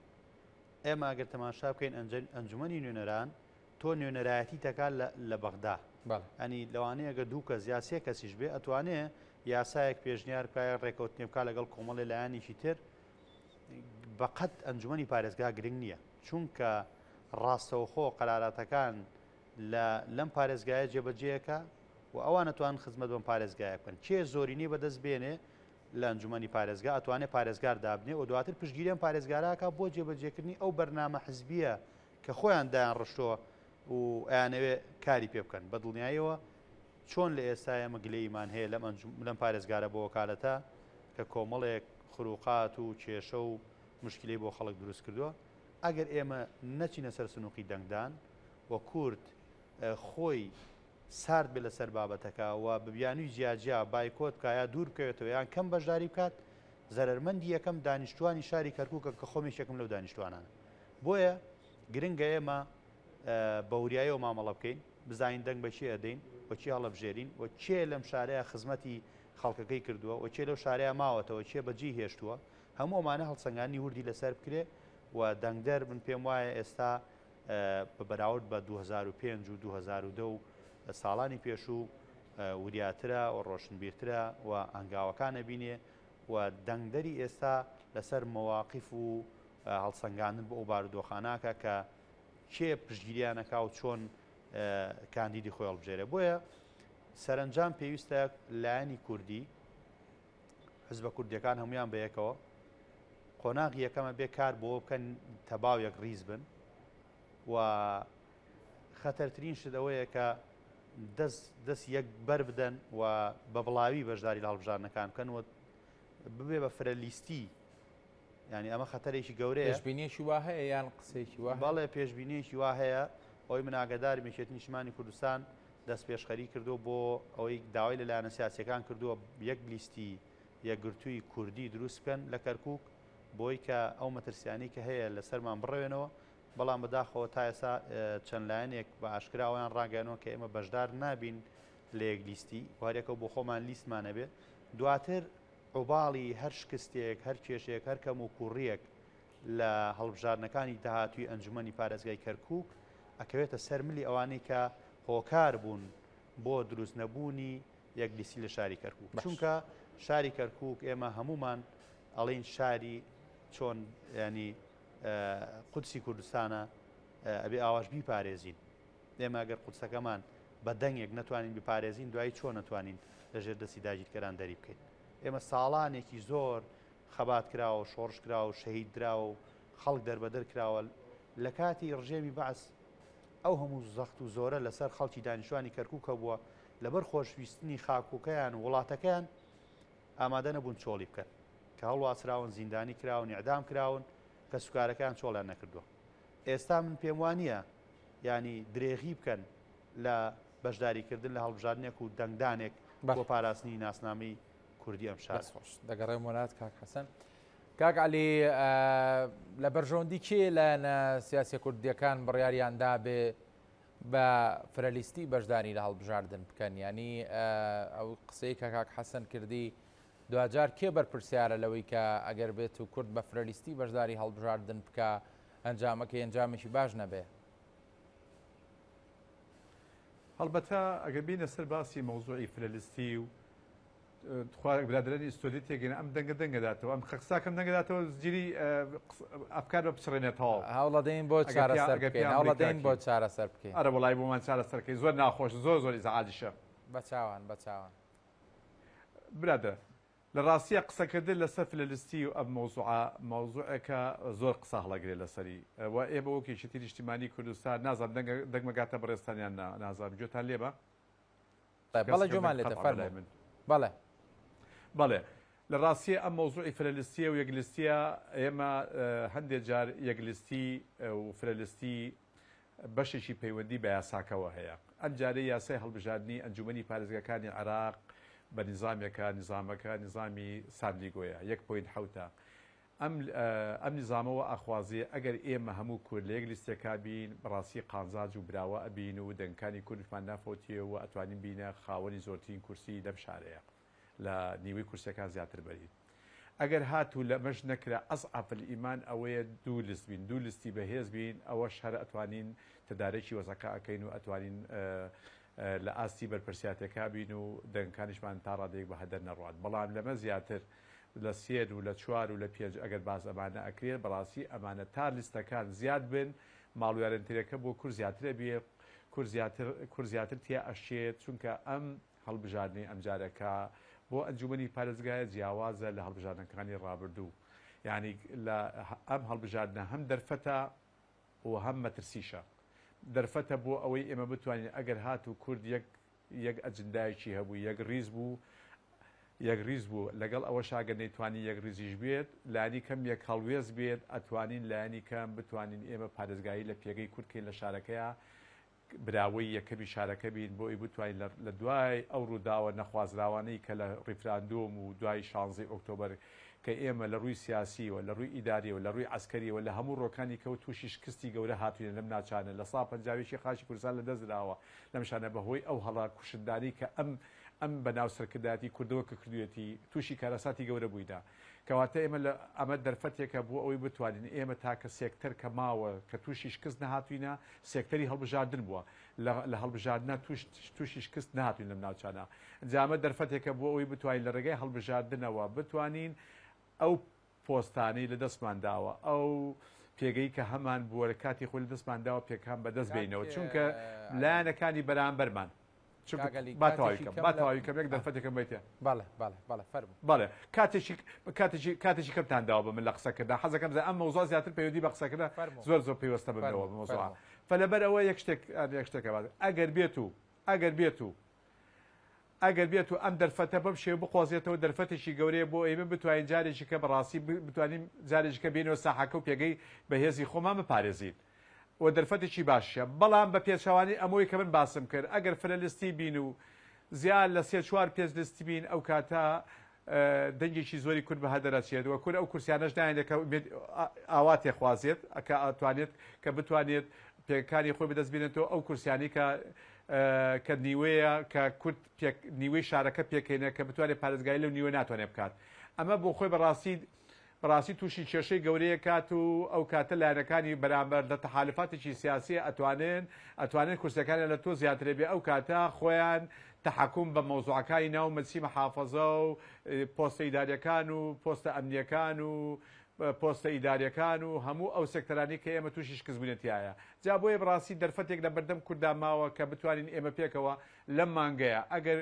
ئێمە ئەگەر تەماشا بکەین ئەنجومەنی نوێنەران تۆ نوێنەرایەتی دەکات لە بەغدا. ئەنی لەوانەیە گە دوو کەس یا سێ کەسیش بێ ئەتوانێ یاسایەک پێشنیار بکە یا ڕێکەوتنێ بکا لەگەڵ کۆمەڵێ لایەنێکی تر بەقەت ئەنجومەنی پارێزگا گرنگ نییە چونکە ڕاستەوخۆ قەراراتەکان لە لەم پارێزگایە جێبەجێیەکە و ئەوان ئەتوانن خزمەت بەم پارێزگایە بکەن کێ زۆرینەی بەدەست بێنێ لە ئەنجومەنی پارێزگا ئەتوانێ پارێزگار دابنێ و دواتر پشتگیری ئەم پارێزگارە ئەکا بۆ جێبەجێکردنی ئەو بەرنامە حزبیە کە خۆیان دایان ڕشتووە و ئەیانەوێ کاری پێ بکەن بە دڵنیاییەوە چۆن لە ئێستا ئێمە گلەییمان هەیە لەم لەم پارێزگارە بۆ وەکالەتە کە کۆمەڵێک خروقات و کێشە و مشکلەی بۆ خەڵک دروست کردووە ئەگەر ئێمە نەچینە سەر سنوقی دەنگدان و کورد خۆی سارد بێت لەسەر بابەتەکە و بە بیانووی جیاجیا بایکۆت بکات یا دوور بکەوێتەوە یان کەم بەشداری بکات، زەرەرمەندی یەکەم دانیشتووانی شاری کەرکووکە کە خۆم یەکێکم لەو دانیشتووانانە. بۆیە گرنگە ئێمە بە وریاییەوە مامەڵە بکەین، بزانین دەنگ بە کێ ئەدەین و کێ هەڵەبژێرین و کێ لەم شارەیە خزمەتی خەڵکەکەی کردووە و کێ لەو شارەیە ماوەتەوە، کێ بەجێی هێشتووە. هەموو ئەمانە هەڵسەنگاندنی وردی لەسەر بکرێ و دەنگدەر من پێم وایە ئێستا بە بەراورد بە 2005 و 2010 و ساڵانی پێشوو وریاترە و ڕۆشنبیرترە و هەنگاوەکان ئەبینێ و دەنگدەری ئێستا لەسەر مەواقیف و هەڵسەنگاندن بۆ ئەو بارودۆخاناکە کە کێ پشتگیریانەکا و چۆن کاندیدی خۆی هەڵبژێرێ بۆیە سەرنجام پێویستە لایەنی کوردی حزبە کوردیەکان هەمویان بەیەکەوە قۆناغی یەکەمە بێ کار بۆ بکەن تەباو یەک ڕیز بن و خەتەرترین شت ئەوەیە کە دەست دەست یەک بەر بدەن و بە بڵاوی بەشداری لە هەڵبژاردنەکان بکەن و ببێ بە فرە لیستی ینی ئەمە خەتەرێکی گەورەیە پێشبینیەکی وا هەیە یان قسەیەکی وا بەڵێ پێشبینیەکی وا هەیە ئەوەی من ئاگادارم یەکێتی نیشتمانی کوردستان دەستپێشخەری کردووە بۆ ئەوەی داوای لە لایەنە سیاسیەکان کردووە یەک لیستی یەکگرتووی کوردی دروست بکەن لە کەرکوک بۆی کە ئەو مەترسیانەی کە هەیە لەسەرمان بڕەوێنەوە، بەڵام بەداخەوە تا ئێستا چەند لایەنێک بە ئاشکرا ئەوەیان ڕاگەیاندووە کە ئێمە بەشدار نابین لە یەک لیستی و هەریەکەو بۆ خۆمان لیستمان هەبێ دواتر ئۆباڵی هەر شکستێک هەر کێشێک هەر کەم و کوڕیەک لە هەڵبژاردنەکانی داهاتووی ئەنجومەنی پارێزگای کەرکوک ئەکەوێتە سەر ملی ئەوانەی کە هۆکار بوون بۆ دروست نەبوونی یەک لیستی لە شاری کەرکوک چونکە شاری کەرکوک ئێمە هەمومان ئەڵین شاری چۆن ینی قودسی کوردستانە ئەبێ ئاواش بیپارێزین ئێمە گەر قودسەکەمان بە دەنگێک نەتوانین بپارێزین دوایی چۆن نەتوانین لەژێر دەستی داگیرکەران دەری بکەین ئێمە ساڵانێکی زۆر خەبات کراوە شۆڕش کراوە شەهید دراوە و خەڵک دەربەدەر کراوە لە کاتی ڕژێمی بەعس ئەو هەموو زەخت و زۆرە لەسەر خەڵکی دانیشتوانی کەرکوک هەبووە، لەبەر خۆشویستنی خاکوکەیان و وڵاتەکەیان ئامادە نەبوون چۆڵی بکەن، کە هەڵواسراون، زیندانی کراون، ئیعدام کراون، کەسوکارەکەیان چۆڵیان نەکردووە. ئێستا من پێم وا نییە یانی درێغی بکەن لە بەشداریکردن لە هەڵبژاردنێک و دەنگدانێک بۆ پاراستنی ناسنامەی کوردی ئەم شارە. دەست خۆش. دەگەڕێمەوە لات کاک حەسەن. کاک عەلی لە بەرژەوەندی کێ لایەنە سیاسیە کوردیەکان بڕیاریان دابێ بە فرەلیستی بەشداری لە هەڵبژاردن بکەن ینی ئەو قسەی کە کاک حەسەن کردی دواجار کێ بەرپرسیارە لەوەی کە ئەگەر بێت و کورد بە فرەلیستی بەشداری هەڵبژاردن بکە ئەنجامەکەی ئەنجامێکی باش نەبێ؟ هەڵبەتە ئەگەر بینە سەر باسی مەوزوعی فرەلیستی و تخوا برادەرانی ستۆدی تێگەن ئەم دەنگە دەنگە داتەوە ئەم خەقساکەم دەنگە داتەوە زجیری ئەفکار بە پچڕێنێ تەواو هەوڵەدەین بۆ چارەسەر بکەین هەوڵەدەین بۆ چارەسەر بکەین ئەرە وەڵای بۆمان چارەسەرکەی زۆر ناخۆش زۆر زۆر ئیزعاجیشە بە چاوان بە چاوان برادەر لە ڕاستیە قسەکردن لەسەر فلەلستی و ئەم مەوزوعە مەوزوعێکە زۆر قسە هەڵەگرێ لەسەری و ئێمە وەک یەکێتی نیشتیمانی کوردستان نازانم دەنگمەگاتە بەڕێزتان یان نا نازانم گوێتان لێمە؟ بەڵێ گوێمان لێتە فەرموو. بەڵێ. بەڵێ لە ڕاستیە ئەم مەوزوعی فرە لیستیە و یەک لیستیە ئێمە هەندێ جار یەک لیستی و فرە لیستی بەشێکی پەیوەندی بە یاساکەوە هەیە. ئەم جارەی یاسای هەڵبژاردنی ئەنجومەنی پارێزگاکانی عێراق بە نیزامێکە، نیزامەکە نیزامی سانلیگۆیە، یەک point حەوتە. ئەم ئەم نیزامە وا ئەخوازێ ئەگەر ئێمە هەموو کورد لە یەک لیستێکا بین بەڕاستی قانزاج و براوە ئەبین و دەنگەکانی کوردیشمان نافەوتێ و ئەتوانین بینە خاوەنی زۆرترین کورسی لەم شارەیە لە نیوەی کورسیەکان زیاتر بەرین. ئەگەر هاتوو لەمەش نەکرا اضعف الایمان ئەوەیە دوو لست بین دوو لستی بەهێز بین ئەوەش هەر ئەتوانین تەدارەکی وەزعەکە ئەکەین و ئەتوانین لە ئاستی بەرپرسیاتێکا بین و دەنگەکانیشمان تا ڕادەیەک بە هەدەر نەڕوات بەڵام لەمە زیاتر لە سێ و لە چوار و لە پێنج ئەگەر باس ئەمانە ئەکرێت بەڕاستی ئەمانە تا لیستەکان زیاد بن ماڵویارەنترەکە بۆ کورد زیاترە بێ کورد زیاتر کورد زیاتر تیا ئەشێت چونکە ئەم هەڵبژاردنەی ئەمجارە کە بۆ ئەنجومەنی پارێزگایە جیاوازە لە هەڵبژاردنەکانی ڕابردوو یانی لە ئەم هەڵبژاردنە هەم دەرفەتە و هەم مەترسیشە دەرفەتە بۆ ئەوەی ئێمە بتوانین ئەگەر هاتوو کورد یەک یەک ئەجندایەکی هەبوو یەک ڕیز بوو یەک ڕیز بوو لەگەڵ ئەوەش ئەگەر نەیتوانی یەک ڕیزیش بێت لانی کەم یەک هەڵوێست بێت ئەتوانین لایەنی کەم بتوانین ئێمە پارێزگاری لە پێگەی کورد کەین لە شارەکەیا براوەی یەکەمی شارەکە بین بۆ ئەوی بتوانین لە دوای ئەو ڕووداوە نەخوازراوانەی کە لە ڕیفراندۆم و دوای شانزەی ئۆکتۆبەر کە ئێمە لە ڕووی سیاسیەوە لە ڕووی ئیداریەوە لە ڕووی عەسکەریەوە لە هەموو ڕۆکانی کەوە تووشی شکستی گەورە هاتوینە لەم ناوچانە لە سا پەنجاویەکی خاکی کوردستان لە دەست دراوە لەم شانە بە هۆی ئەو هەڵە کوشندانەی کە ئەم ئەم بە ناو سەرکردایەتی کوردەوە کە کردویەتی تووشی کارەساتی گەورە بووینە کەواتە ئێمە لە ئەمە دەرفەتێکە بۆ ئەوەی بتوانین ئێمە تاکە سێکتەر کە ماوە کە تووشی شکست نەهاتوینە سێکتەری هەڵبژاردن بووە لە لە هەڵبژاردنە توش تووشی شکست نەهاتوین لەم ناوچانە جا ئەمە دەرفەتێکە بۆ ئەوەی بتوانین لە ڕێگای هەڵبژاردنەوە بتوانین ئەو پۆستانەی لە دەستمان داوە ئەو پێگەی کە هەمان بووە لە کاتی خۆی لە دەستمان داوە پێکان بەدەست کاک بینەوە چونکە عەلی لایەنەکانی بەرامبەرمان چونکە کاک عەلی با تەواوی کاتێکی کەم کەم با لە تەواوی کەم یەک آه. دەرفەتێکم بەیتێ بەڵێ بەڵێ بەڵێ فەرموو. بەڵێ کاتێکی کاتێکی کاتێکی کەمتان داوە بە من لە قسەکردن حەزەکەم زە ئەم مەوزوع زیاتر پەیوەندی بە قسەکردە فەرموو زۆر زۆر پەیوەستە بە منەوە فەرموو بە مەوزوعە فەرموو. فلەبەر ئەوە یەک شتێک یەک شتێکە باس ئەگەر بێت و ئەگەر بێت و ئەگەر بێت و ئەم دەرفەتە بەم شێوە بقۆزێتەوە دەرفەتێکی گەورەیە بۆ ئێمە بتوانین جارێکی کە بەڕاستی بتوانین جارێکی کە بێنەوە ساحەکە و پێگەی بەهێزی خۆمان بپارێزین و دەرفەتێکی باشیشە بەڵام بە پێچەوانەی ئەمەی کە من باسم کرد ئەگەر فرە لیستی بین و زیاد لە سێ چوار پێنج لیستی بین ئەو کاتە دەنگێکی زۆری کورد بە هەدەر ئەچێت و کورد ئەو کورسیانەش نایەنێت کە ئاواتێ خوازێت کە ئەتوانێت کە بتوانێت پێکانی خۆی بەدەست بێنێتەوە ئەو کورسیانی کە کە نیوەیە کە کورد پێک نیوەی شارەکە پێکێنە کە بتوانێت پارێزگاری لەو نیوە ناتوانێت بکات ئەمە بۆ خۆی بەڕاستی بەڕاستی تووشی کێشەی گەورەیە کات و ئەو کاتە لایەنەکانی بەرامبەر لە تەحالفاتێکی سیاسی ئەتوانن ئەتوانن کورسیەکانیان لە تۆ زیاترێ بێ ئەو کاتە خۆیان تەحەکوم بە مەوزوعەکانی ناو مەجلسی محافەزە و پۆستە ئیداریەکان و پۆستە ئەمنیەکان و پۆستە ئیداریەکان و هەموو ئەو سێکتەرانەی کە ئێمە تووشی شکست بووینە تیایە جا بۆیە بەڕاستی دەرفەتێک لە بەردەم کوردا ماوە کە بتوانین ئێمە پێکەوە لەم مانگەیە ئەگەر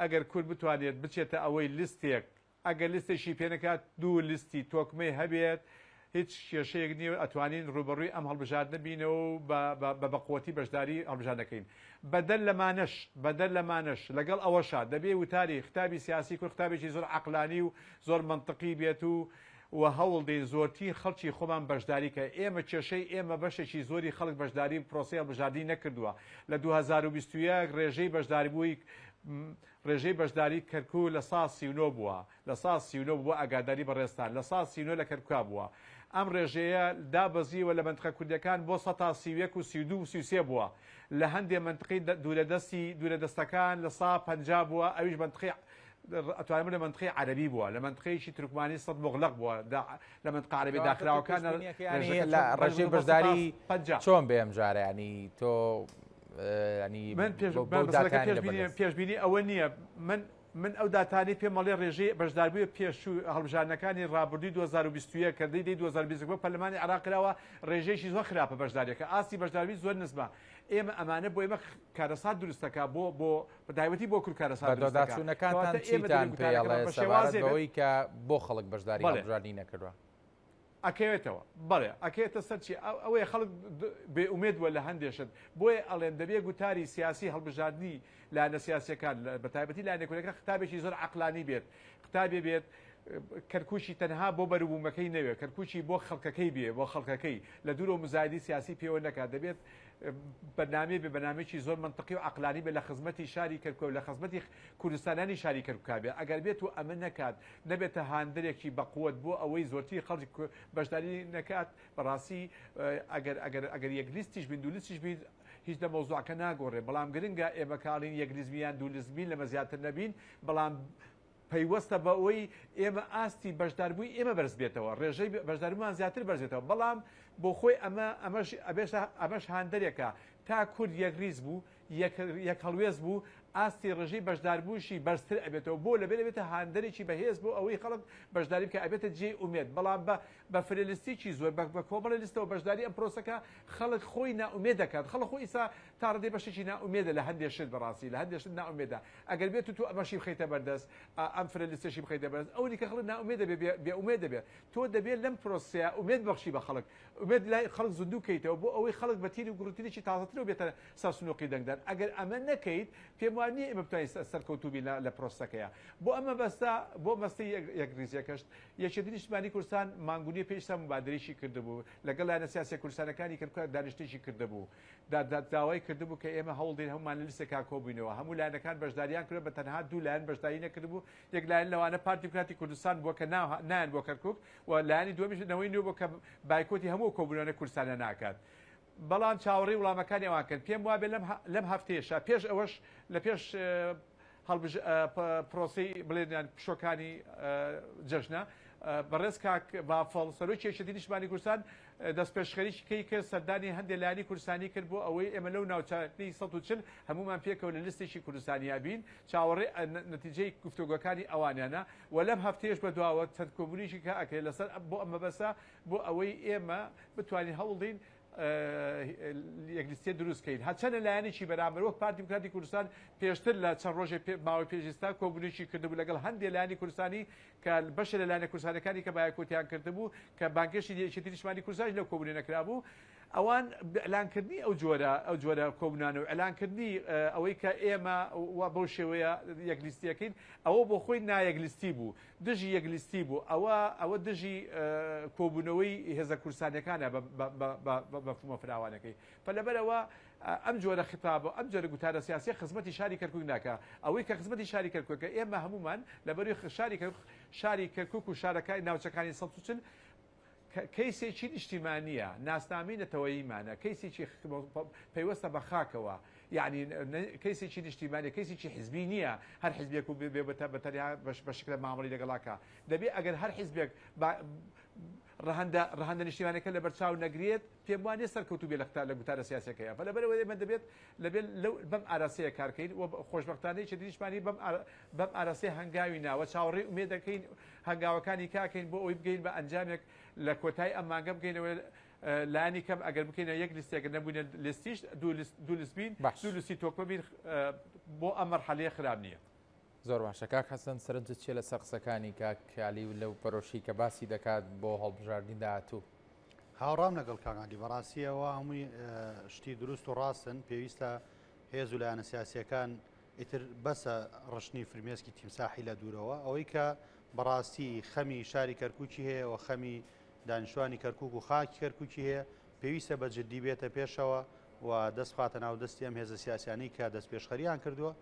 ئەگەر کورد بتوانێت بچێتە ئەوەی لیستێک ئەگەر لیستێکی پێنەکات دوو لیستی تۆکمەی هەبێت هیچ کێشەیەک نییە و ئەتوانین ڕووبەڕووی ئەم هەڵبژاردنە بینەوە و بە بە بەقوەتی بەشداری هەڵبژاردنەکەین. بەدەر لەمانەش بەدەر لەمانەش لەگەڵ ئەوەشا دەبێ وتاری ختابی سیاسی کورد ختابێکی زۆر عەقلانی و زۆر مەنتقی بێت و و هەوڵدەین زۆرترین خەڵکی خۆمان بەشداری کە ئێمە کێشەی ئێمە بەشێکی زۆری خەڵک بەشداری پرۆسەی هەڵبژاردنی نەکردووە لە 2021 ڕێژەی بەشداربووی ڕێژەی بەشداری کەرکوک 39% بووە، 39% بووە ئاگاداری بەڕێزتان 39% لە کەرکوکا بووە، ئەم ڕێژەیە دابەزیوە لە مەنتقە کوردیەکان بۆ 31% و 32 و 33 بووە، لە هەندێ مەنتقەی دوورەدەستی دوورەدەستەکان 50% بووە ئەویش مەنتقەی ئەتوانم بڵێم مەنتقەی عەرەبی بووە لە مەنتقەیەکی تورکمانی سەد موغلەق بووە لە مەنتقە عەرەبی کەواتە تۆ داخراوەکان پێشبینیەکە یانی ڕێژەکە لە چۆن بەرز ڕێژەی بووە بۆ بەشداری 50%. چۆن بێ ئەم جارە یانی تۆ ینی من پێش مەسەلەکە پێشبینی پێشبینی ئەوە نییە من من ئەو داتانەی پێم ئەڵێ ڕێژەی بەشداربووی پێشوو هەڵبژاردنەکانی ڕابردووی 2021 کە دەی دەی 2020 بۆ پەرلەمانی عێراق کراوە ڕێژەیەکی زۆر خراپە بەشداریەکە ئاستی بەشداربووی زۆر نزمە ئێمە ئەمانە بۆ ئێمە کارەسات دروستەکە بۆ بۆ بەتایبەتی بۆ کورد کارەسات دروستەکە بەدواداچوونەکانتان کەواتە ئێمە چیتان دەبێ پێ گوتارەکەمان ئەڵێ بە سەبارەت شێوازێ بێت بەوەی کە بۆ خەڵک بەشداری بەڵێ هەڵبژاردنی نەکردووە؟ ئەکەوێتەوە بەڵێ ئەکەوێتە سەر چی ئەوەیە خەڵک بێ ئومێد بووە لە هەندێ شت بۆیە ئەڵێم دەبێ گوتاری سیاسی هەڵبژاردنی لایەنە سیاسیەکان بە تایبەتی لایەنە کوردەکان خطابێکی زۆر عەقلانی بێت خطابێ بێت کەرکوکی تەنها بۆ بەروبوومەکەی نەوێ کەرکوکی بۆ خەڵکەکەی بێ بۆ خەڵکەکەی لە دوورەوە مزایدی سیاسی پێوە نەکات دەبێت بەرنامەی بێ بەرنامەیەکی زۆر مەنتقی و عەقلانی بێ لە خزمەتی شاری کەرکوک لە خزمەتی کوردستانیانی شاری کەرکوکا بێ ئەگەر بێت و ئەمە نەکات نەبێتە هاندەرێکی بەقوەت بۆ ئەوەی زۆرتری خەڵک بەشداری نەکات بەڕاستی ئەگەر ئەگەر ئەگەر یەک لیستیش بین دوو لیستیش بین هیچ لە مەوزوعەکە ناگۆڕێ بەڵام گرنگە ئێمە کاڵین یەک لیست بین یان دوو لیست بین لەمە زیاتر نەبین بەڵام پەیوەستە بەوەی ئێمە ئاستی بەشداربووی ئێمە بەرز بێتەوە ڕێژەی بەشداربوومان زیاتر بەرز بێتەوە بەڵام بۆ خۆی ئەمە ئەمەش ئەبێشە ئەمەش هاندەرێکە تا کورد یەکریز بوو یەک یەک هەڵوێست بوو ئاستی ڕێژەی بەشداربووشی بەرزتر ئەبێتەوە بۆ لەبێ دەبێتە هاندەرێکی بەهێز بۆ ئەوەی خەڵک بەشداری بکە ئەبێتە جێی ئومێد بەڵام بە بە فرە لیستێکی زۆر بە بە کۆمەڵی لیستەوە بەشداری ئەم پرۆسەکە خەڵک خۆی نائومێد دەکات خەڵک خۆی ئیسا تا ڕادەی بەشێکی نائومێدە لە هەندێ شت بەڕاستی لە هەندێ شت نائومێدە ئەگەر بێت و تۆ ئەمەشی بخەیتە بەردەست ئەم فرە لیستەشی بخەیتە بەردەست ئەو دیکە خەڵک نائومێد دەبێ بێ ئومێد دەبێت تۆ دەبێت لەم پرۆسەیە ئومێد بەخشی بە خەڵک ئومێد لای خەڵک زیندوو کەیتەوە بۆ ئەوەی خەڵک بە تین و گوڕترێکی تازەترەوە بێتە سەر سنووقی دەنگدان ئەگەر ئەمە نەکەیت پێم وا نییە ئێمە بتوانین سەرکەوتوو بین لە پرۆسەکەیە بۆ ئەم مەبەستە بۆ مەستی یەکڕیزیەکەشت یەکێتی نیشتمانی کوردستان مانگونیە پێش ئێستا موبادرەیەکی کردبوو لەگەڵ لایەنە سیاسیە کوردستانەکانی کەرکوک دانیشتنێکی کردبوو داوای کردبوو کە ئێمە هەوڵدەین هەموومان لە لیستێکا کۆبووینەوە هەموو لایەنەکان بەشداریان کردووە بە تەنها دوو لایەن بەشداری نەکردبوو یەک لایەن لەوانە پارتی دیموکراتی کوردستان بووە کە نایەن بۆ کەرکوک و لایەنی دووەمیش نەوەی نوێ بووە کە بایکۆتی هەموو کۆبوونەوانە کوردستانە ناکات بەڵام چاوەڕێی وڵامەکانی ئەوان کەن پێم وابێ لەم لەم هەفتەیەشا پێش ئەوەش لە پێش هەڵبژ پرۆسەی بڵێن یان پشۆکانی جەژنە بەڕێز کاک بافڵ سەرۆکی یەکێتی نیشتمانی کوردستان دەستپێشخەریی کەی کرد سەردانی هەندێک لایەنی کوردستانی کرد بۆ ئەوەی ئێمە لەو ناوچانەی 140 هەمومان پێکەوە لە لیستێکی کوردستانیا بین چاوەڕێ نەتیجەی گفتوگۆکانی ئەوانیانە و لەم هەفتەیەش بەدواوە چەند کۆبوونێکی کە ئەکرێت لەسەر بۆ ئەم مەبەستە بۆ ئەوەی ئێمە بتوانین هەوڵدەین یەک لیستێ دروست کەین هەرچەنە لایەنێکی بەرامبەر وەک پارتی دیموکراتی کوردستان پێشتر لە چەند ڕۆژێ ماوەی پێش ئێستا کۆبوونێکی کردبوو لەگەڵ هەندێک لایەنی کوردستانی کە بەشێ لە لایەنە کوردستانەکانی کە بایکۆتیان کردبوو کە بانگهێشتی یەکێتی نیشتمانی کوردستانیش لەو کۆبوونە نەکرابوو ئەوان ئیعلانکردنی ئەو جۆرە ئەو جۆرە کۆبوونانە و ئیعلانکردنی ئەوەی کە ئێمە وا بەو شێوەیە یەک لیستیەکەین ئەوە بۆ خۆی نایەک لیستی بوو دژی یەک لیستی بوو ئەوە ئەوە دژی کۆبوونەوەی هێزە کوردستانیەکانە بە مەفهومە فراوانەکەی فە لەبەرئەوە ئەم جۆرە خیتاب و ئەم جۆرە گوتارە سیاسیە خزمەتی شاری کەرکوک ناکا ئەوەی کە خزمەتی شاری کەرکوکە ئێمە هەموومان لەبەروی شاری کەرکوک شاری کەرکوک و شارەکانی ناوچەکانی 140 کەیسێکی نیشتیمانیە ناسنامەی نەتەوەییمانە کەیسێکی پەیوەستە بە خاکەوە یەعنی کەیسێکی نیشتیمانیە کەیسێکی حزبی نییە هەر حزبێک و بێ بە تەنیا بە شکلە مامەڵی لەگەڵا کا دەبێ ئەگەر هەر حزبێک ڕەهەندە ڕەهەندە نیشتیمانەکە لەبەرچاو نەگرێت پێم وا نییە سەرکەوتوو بێ لە گوتارە سیاسیەکەیە فە لەبەرئەوە ئێمە دەبێت لەبێت لەو بەم ئاراسەیە کارکەین و خۆشبەختانە یەکێتی نیشتمانی بەم بەم ئاراسەیە هەنگاوی ناوە چاوەڕێی ئومێد دەکەین هەنگاوەکانی کاکەین بۆ ئەوەی بگەین بە ئەنجامێک لە کۆتایی ئەم مانگە بگەینەوە لانی کەم ئەگەر بکەینە یەک لیستێک نەبووینە لیستیش دوو لیست بین باش. دوو لیستی تۆکمە بین بۆ ئەم مەرحەلەیە خراپ نییە. زۆر باشە کاک حەسەن سەرنجت چیە لەسەر قسەکانی کاک عەلی و لەو پەرۆشی کە باسی دەکات بۆ هەڵبژاردنی داهاتوو؟ هاوڕام لەگەڵ کاک عەلی بەڕاستی ئەوە هەمووی شتی دروست و ڕاستن پێویستە هێز و لایەنە سیاسیەکان ئیتر بەسە ڕشتنی فرمێسکی تیمساحی لە دوورەوە ئەوەی کە بەڕاستی خەمی شاری کەرکوکی هەیە و خەمی دانیشتوانی کەرکوک و خاکی کەرکوکی هەیە پێویستە بە جددی بێتە پێشەوە و دەست بخاتە ناو دەستی ئەم هێزە سیاسیانەی کە دەستپێشخەریان کردووە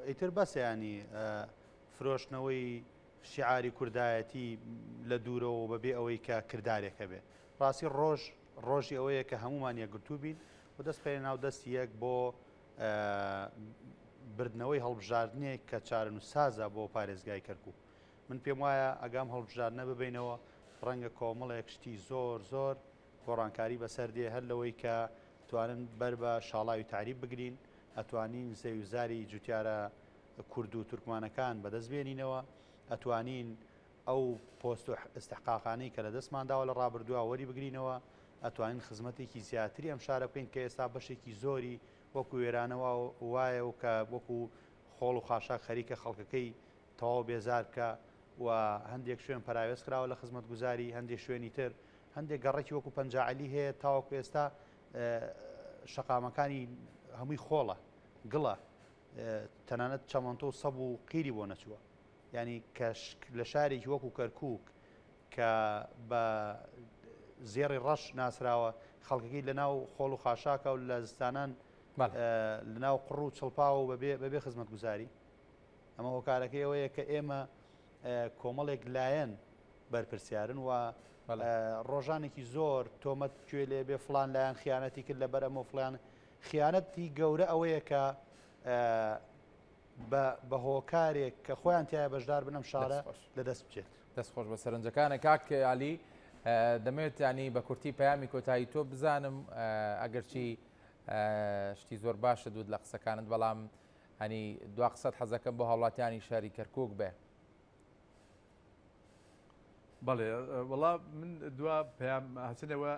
ئیتر بەسە ینی فرۆشتنەوەی شیعاری کوردایەتی لە دوورەوە بەبێ ئەوەی کە کردارێکە بێ ڕاستی ڕۆژ ڕۆژی ئەوەیە کە هەمومان یەکگرتوو بین و دەست بخەینە ناو دەستی یەک بۆ بردنەوەی هەڵبژاردنێک کە چارەنووسسازە بۆ پارێزگای کەرکوک. من پێم وایە ئەگەم هەڵبژاردنە ببەینەوە ڕەنگە کۆمەڵێک شتی زۆر زۆر گۆڕانکاری بەسەر دێ هەر لەوەی کە توانن بەر بە شاڵاوی تەعریب بگرین ئەتوانین زەویوزاری جوتیارە کورد و تورکمانەکان بەدەست بێنینەوە ئەتوانین ئەو پۆست و ئیستحقاقانەی کە لە دەستمان داوە لە ڕابردووە وەری بگرینەوە، ئەتوانین خزمەتێکی زیاتری ئەم شارە بکەین کە ئێستا بەشێکی زۆری وەکو وێرانە وایە و کە وەکو خۆڵ و خاشاک خەریکە خەڵکەکەی تەواو بێزار بکا. و هەندێک شوێن پەراوێز خراوە لە خزمەتگوزاری، هەندێک شوێنی تر، هەندێک گەڕەکی وەکو پەنجاعەلی هەیە تاوەکو ئێستا شەقامەکانی هەمووی خۆڵە، گڵە، تەنانەت چەمەنتۆ و سەب و قیری بۆ نەچووە. یانی کە لە شارێکی وەکو کەرکووک کە بە زێڕی ڕەش ناسراوە، خەڵکەکەی لە ناو خۆڵ و خاشاکە و لە زستانان لە ناو قوڕ و چڵپاو و بەبێ خزمەتگوزاری. ئەمە هۆکارەکەی ئەوەیە کە ئێمە کۆمەڵێک لایەن بەرپرسیارن و ڕۆژانێکی زۆر تۆمەت کوێ لێ بێ فلان لایەن خیانەتی کرد لەبەر ئەمە فلان خیانەتی گەورە ئەوەیە کە بە هۆکارێک کە خۆیان تایە بەشدار بنەم شارە لە دەست بچێت. دەست خۆش بە سەرنجەکانە کاک علی دەمەوێت ینی بە کورتی پەیامی کۆتایی تۆ بزانم ئەگەرچی شتی زۆر باشە دوت لە قسەکانت بەڵام هەنی دوا قسەت حەزەکەم بۆ هاوڵاتیانی شاری کەرکک بێ. بەڵێ وەڵا من دوا پەیام هەچنەوە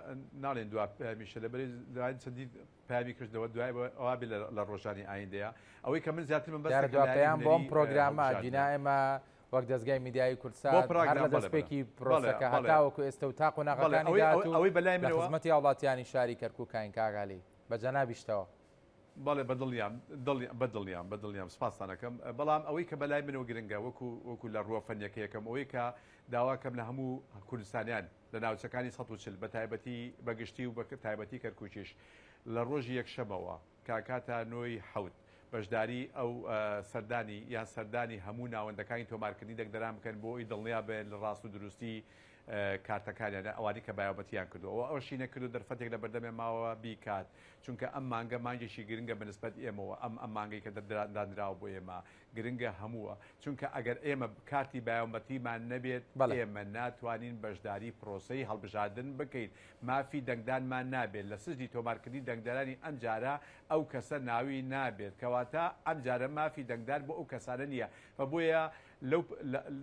ناڵێن دوا پەیامیشە لەبەری دوای چەندی پەیامی کردەوە دوای ئەوە بێ لە ڕۆژانی ئایندەیە ئەوەی کە من زیاتر من بەس دوا پەیام بۆم پرۆگرامە جینا ئێمە وەک دەستگای میدیایی کوردسات هەر لە دەستپێکی پرۆسەکە هەتاوەکو ئێستا و تا قۆناغەکانی داهاتوو ئەوەی بەلای لە خزمەتی هاوڵاتیانی شاری کەرکووکین کاک عەلی بە جەنابیشتەوە. بەڵێ بەدڵنیام بەدڵنیام بەدڵنیام سپاستان ئەکەم بەڵام ئەوەی کە بەلای منەوە گرنگە وەکو وەکو لە ڕووە فەنیەکە یەکەم ئەوەی کە داواکەم لە هەموو کوردستانیان لە ناوچەکانی 140 بە تایبەتی بە گشتی و بە تایبەتی کەرکوکیش لە ڕۆژی یەکشەمەوە کاکاتا نۆی حەوت بەشداری ئەو سەردانی یان سەردانی هەموو ناوەندەکانی تۆمارکردنی دەنگدەران بکەن بۆ ئەوی دڵنیا بن لە ڕاست و دروستی کارتەکانیان ئەوانەی کە بایۆمەتریان کردووە ئەوە ئەوشی نەکردو دەرفەتێک لە بەردەمێ ماوە بیکات چونکە ئەم مانگە مانگێکی گرنگە بە نسبەت ئێمەوە ئەم ئەم مانگەی کە دانراوە بۆ ئێمە گرنگە هەمووە چونکە ئەگەر ئێمە کارتی بایۆمەتریمان نەبێت ئێمە ناتوانین بەشداری پرۆسەی هەڵبژاردن بکەین مافی دەنگدانمان نابێت لە سجلی تۆمارکردنی دەنگدەرانی ئەم جارە ئەو کەسە ناوی نابێت کەواتە ئەم جارە مافی دەنگدان بۆ ئەو کەسانە نییە و بۆیە لەو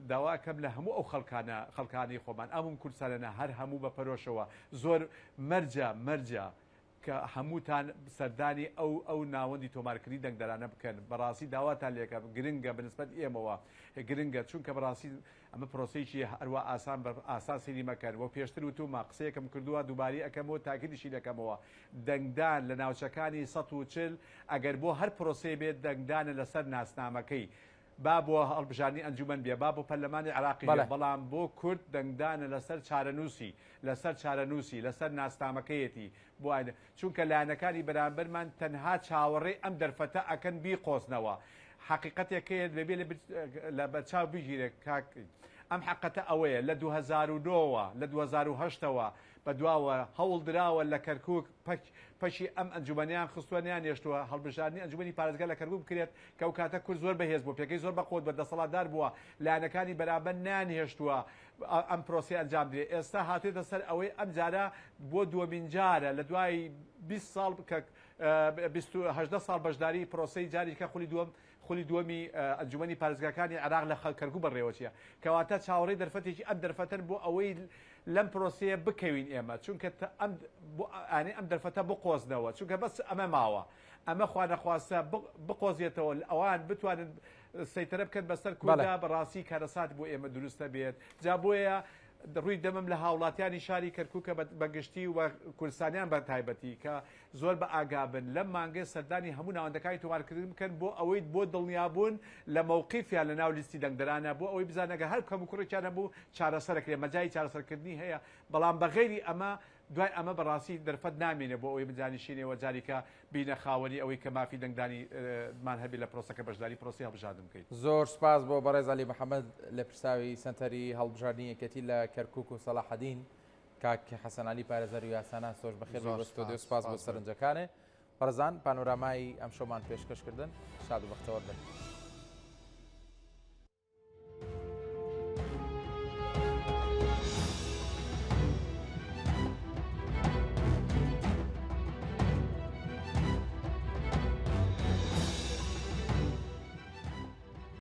داوا ئەکەم لە هەموو ئەو خەڵکانە خەڵکانەی خۆمان ئەمم کوردستانەنە هەر هەموو بە پەرۆشەوە زۆر مەرجە مەرجە کە هەمووتان سەردانی ئەو ئەو ناوەندی تۆمارکردنی دەنگدەرانە بکەن بەڕاستی داواتان لێکەم گرنگە بەنسبەت ئێمەوە گرنگە چونکە بەڕاستی ئەمە پرۆسەیەکی هەروا ئاسان بە ئاسان سەیری مەکەن وەک پێشتر وتومە قسەیەکم کردووە دووباری ئەکەمەوە تاکیدیشی دەکەمەوە دەنگدان لە ناوچەکانی 140 ئەگەر بۆ هەر پرۆسەی بێت دەنگدانە لەسەر ناسنامەکەی با بۆ هەڵبژاردنی ئەنجومەن بێ، با بۆ پەرلەمانی عێراقیش بێ، بەڵام بۆ کورد دەنگدانە لەسەر چارەنووسی، لەسەر چارەنووسی، لەسەر ناسنامەکەیەتی، بۆ ئایندە، چونکە لایەنەکانی بەرامبەرمان تەنها چاوەڕێی ئەم دەرفەتە ئەکەن بیقۆزنەوە. حەقیقەتێک هەیە دەبێ لە بەرچاو بگیرێ کاک، ئەم حەقەتە ئەوەیە لە 2009 وە، لە 2008 ەوە بەدواوە هەوڵ دراوە لە کەرکووک پەک پەکی ئەم ئەنجومەنەیان خستووە نەیانهێشتووە هەڵبژاردنی ئەنجومەنی پارێزگا لە کەرکووک بکرێت کە ئەو کاتە کورد زۆر بەهێز بووە پێگەی زۆر بەقوەت بووە دەسەڵاتدار بووە لایەنەکانی بەرامبەر نەیانهێشتووە ئەم پرۆسەیە ئەنجام بدرێت ئێستا هاتوێتە سەر ئەوەی ئەم جارە بۆ دووەمین جارە لە دوای 20 ساڵ کە 18 ساڵ بەشداری پرۆسەی جاریکە خولی دووەم خولی دووەمی ئەنجومەنی پارێزگاکانی عێراق لە کەرکوک بەڕێوەچیە کەواتە چاوەڕێی دەرفەتێکی ئەم دەرفەتەن بۆ ئەوەی لەم پرۆسەیە بکەوین ئێمە چونکە ئەم ئەنی ئەم دەرفەتە بقۆزنەوە چونکە بەس ئەمە ماوە ئەمە خوانەخواستە بقۆزێتەوە ئەوان بتوانن سەیتەرە بکەن بەسەر کورددا بەڕاستی کارەسات بۆ ئێمە دروستە بێت جا بۆیە ڕووی دەمم لە هاوڵاتیانی شاری کەرکووکە بە گشتی و کوردستانیان بە تایبەتی کە زۆر بە ئاگا بن لەم مانگەی سەردانی هەموو ناوەندەکانی تۆمارکردن بکەن بۆ ئەوەی بۆ دڵنیابوون لە مەوقیفیان لە ناو لیستی دەنگدەرانە بۆ ئەوەی بزانن ئەگەر هەر کەموکوڕێکیان هەبوو چارەسەرەکرێ مەجای چارەسەرکردنی هەیە بەڵام بە غەیری ئەمە دوای ئەمە بەڕاستی دەرفەت نامێنێ بۆ ئەوەی بدانیشینەوە جاریکە بینە خاوەنی ئەوەی کە مافی دەنگدانی مان هەبێ لە پرۆسەکە بەشداری پرۆسەی هەڵبژاردن بکەین. زۆر سوپاس بۆ بەڕێز عەلی محەمەد لێپرساوی سەنتەری هەڵبژاردنی یەکێتی لە کەرکوک و سەڵاحەدین. کاک حەسەن عەلی پارێزەر و یاساناس تۆش بەخێر بێی بۆ ستۆدیۆ سوپاس بۆ سەرنجەکانێ. بەڕێزان پانۆرامای ئەمشەومان پێشکەش کردن شاد و بەختەوەر بن.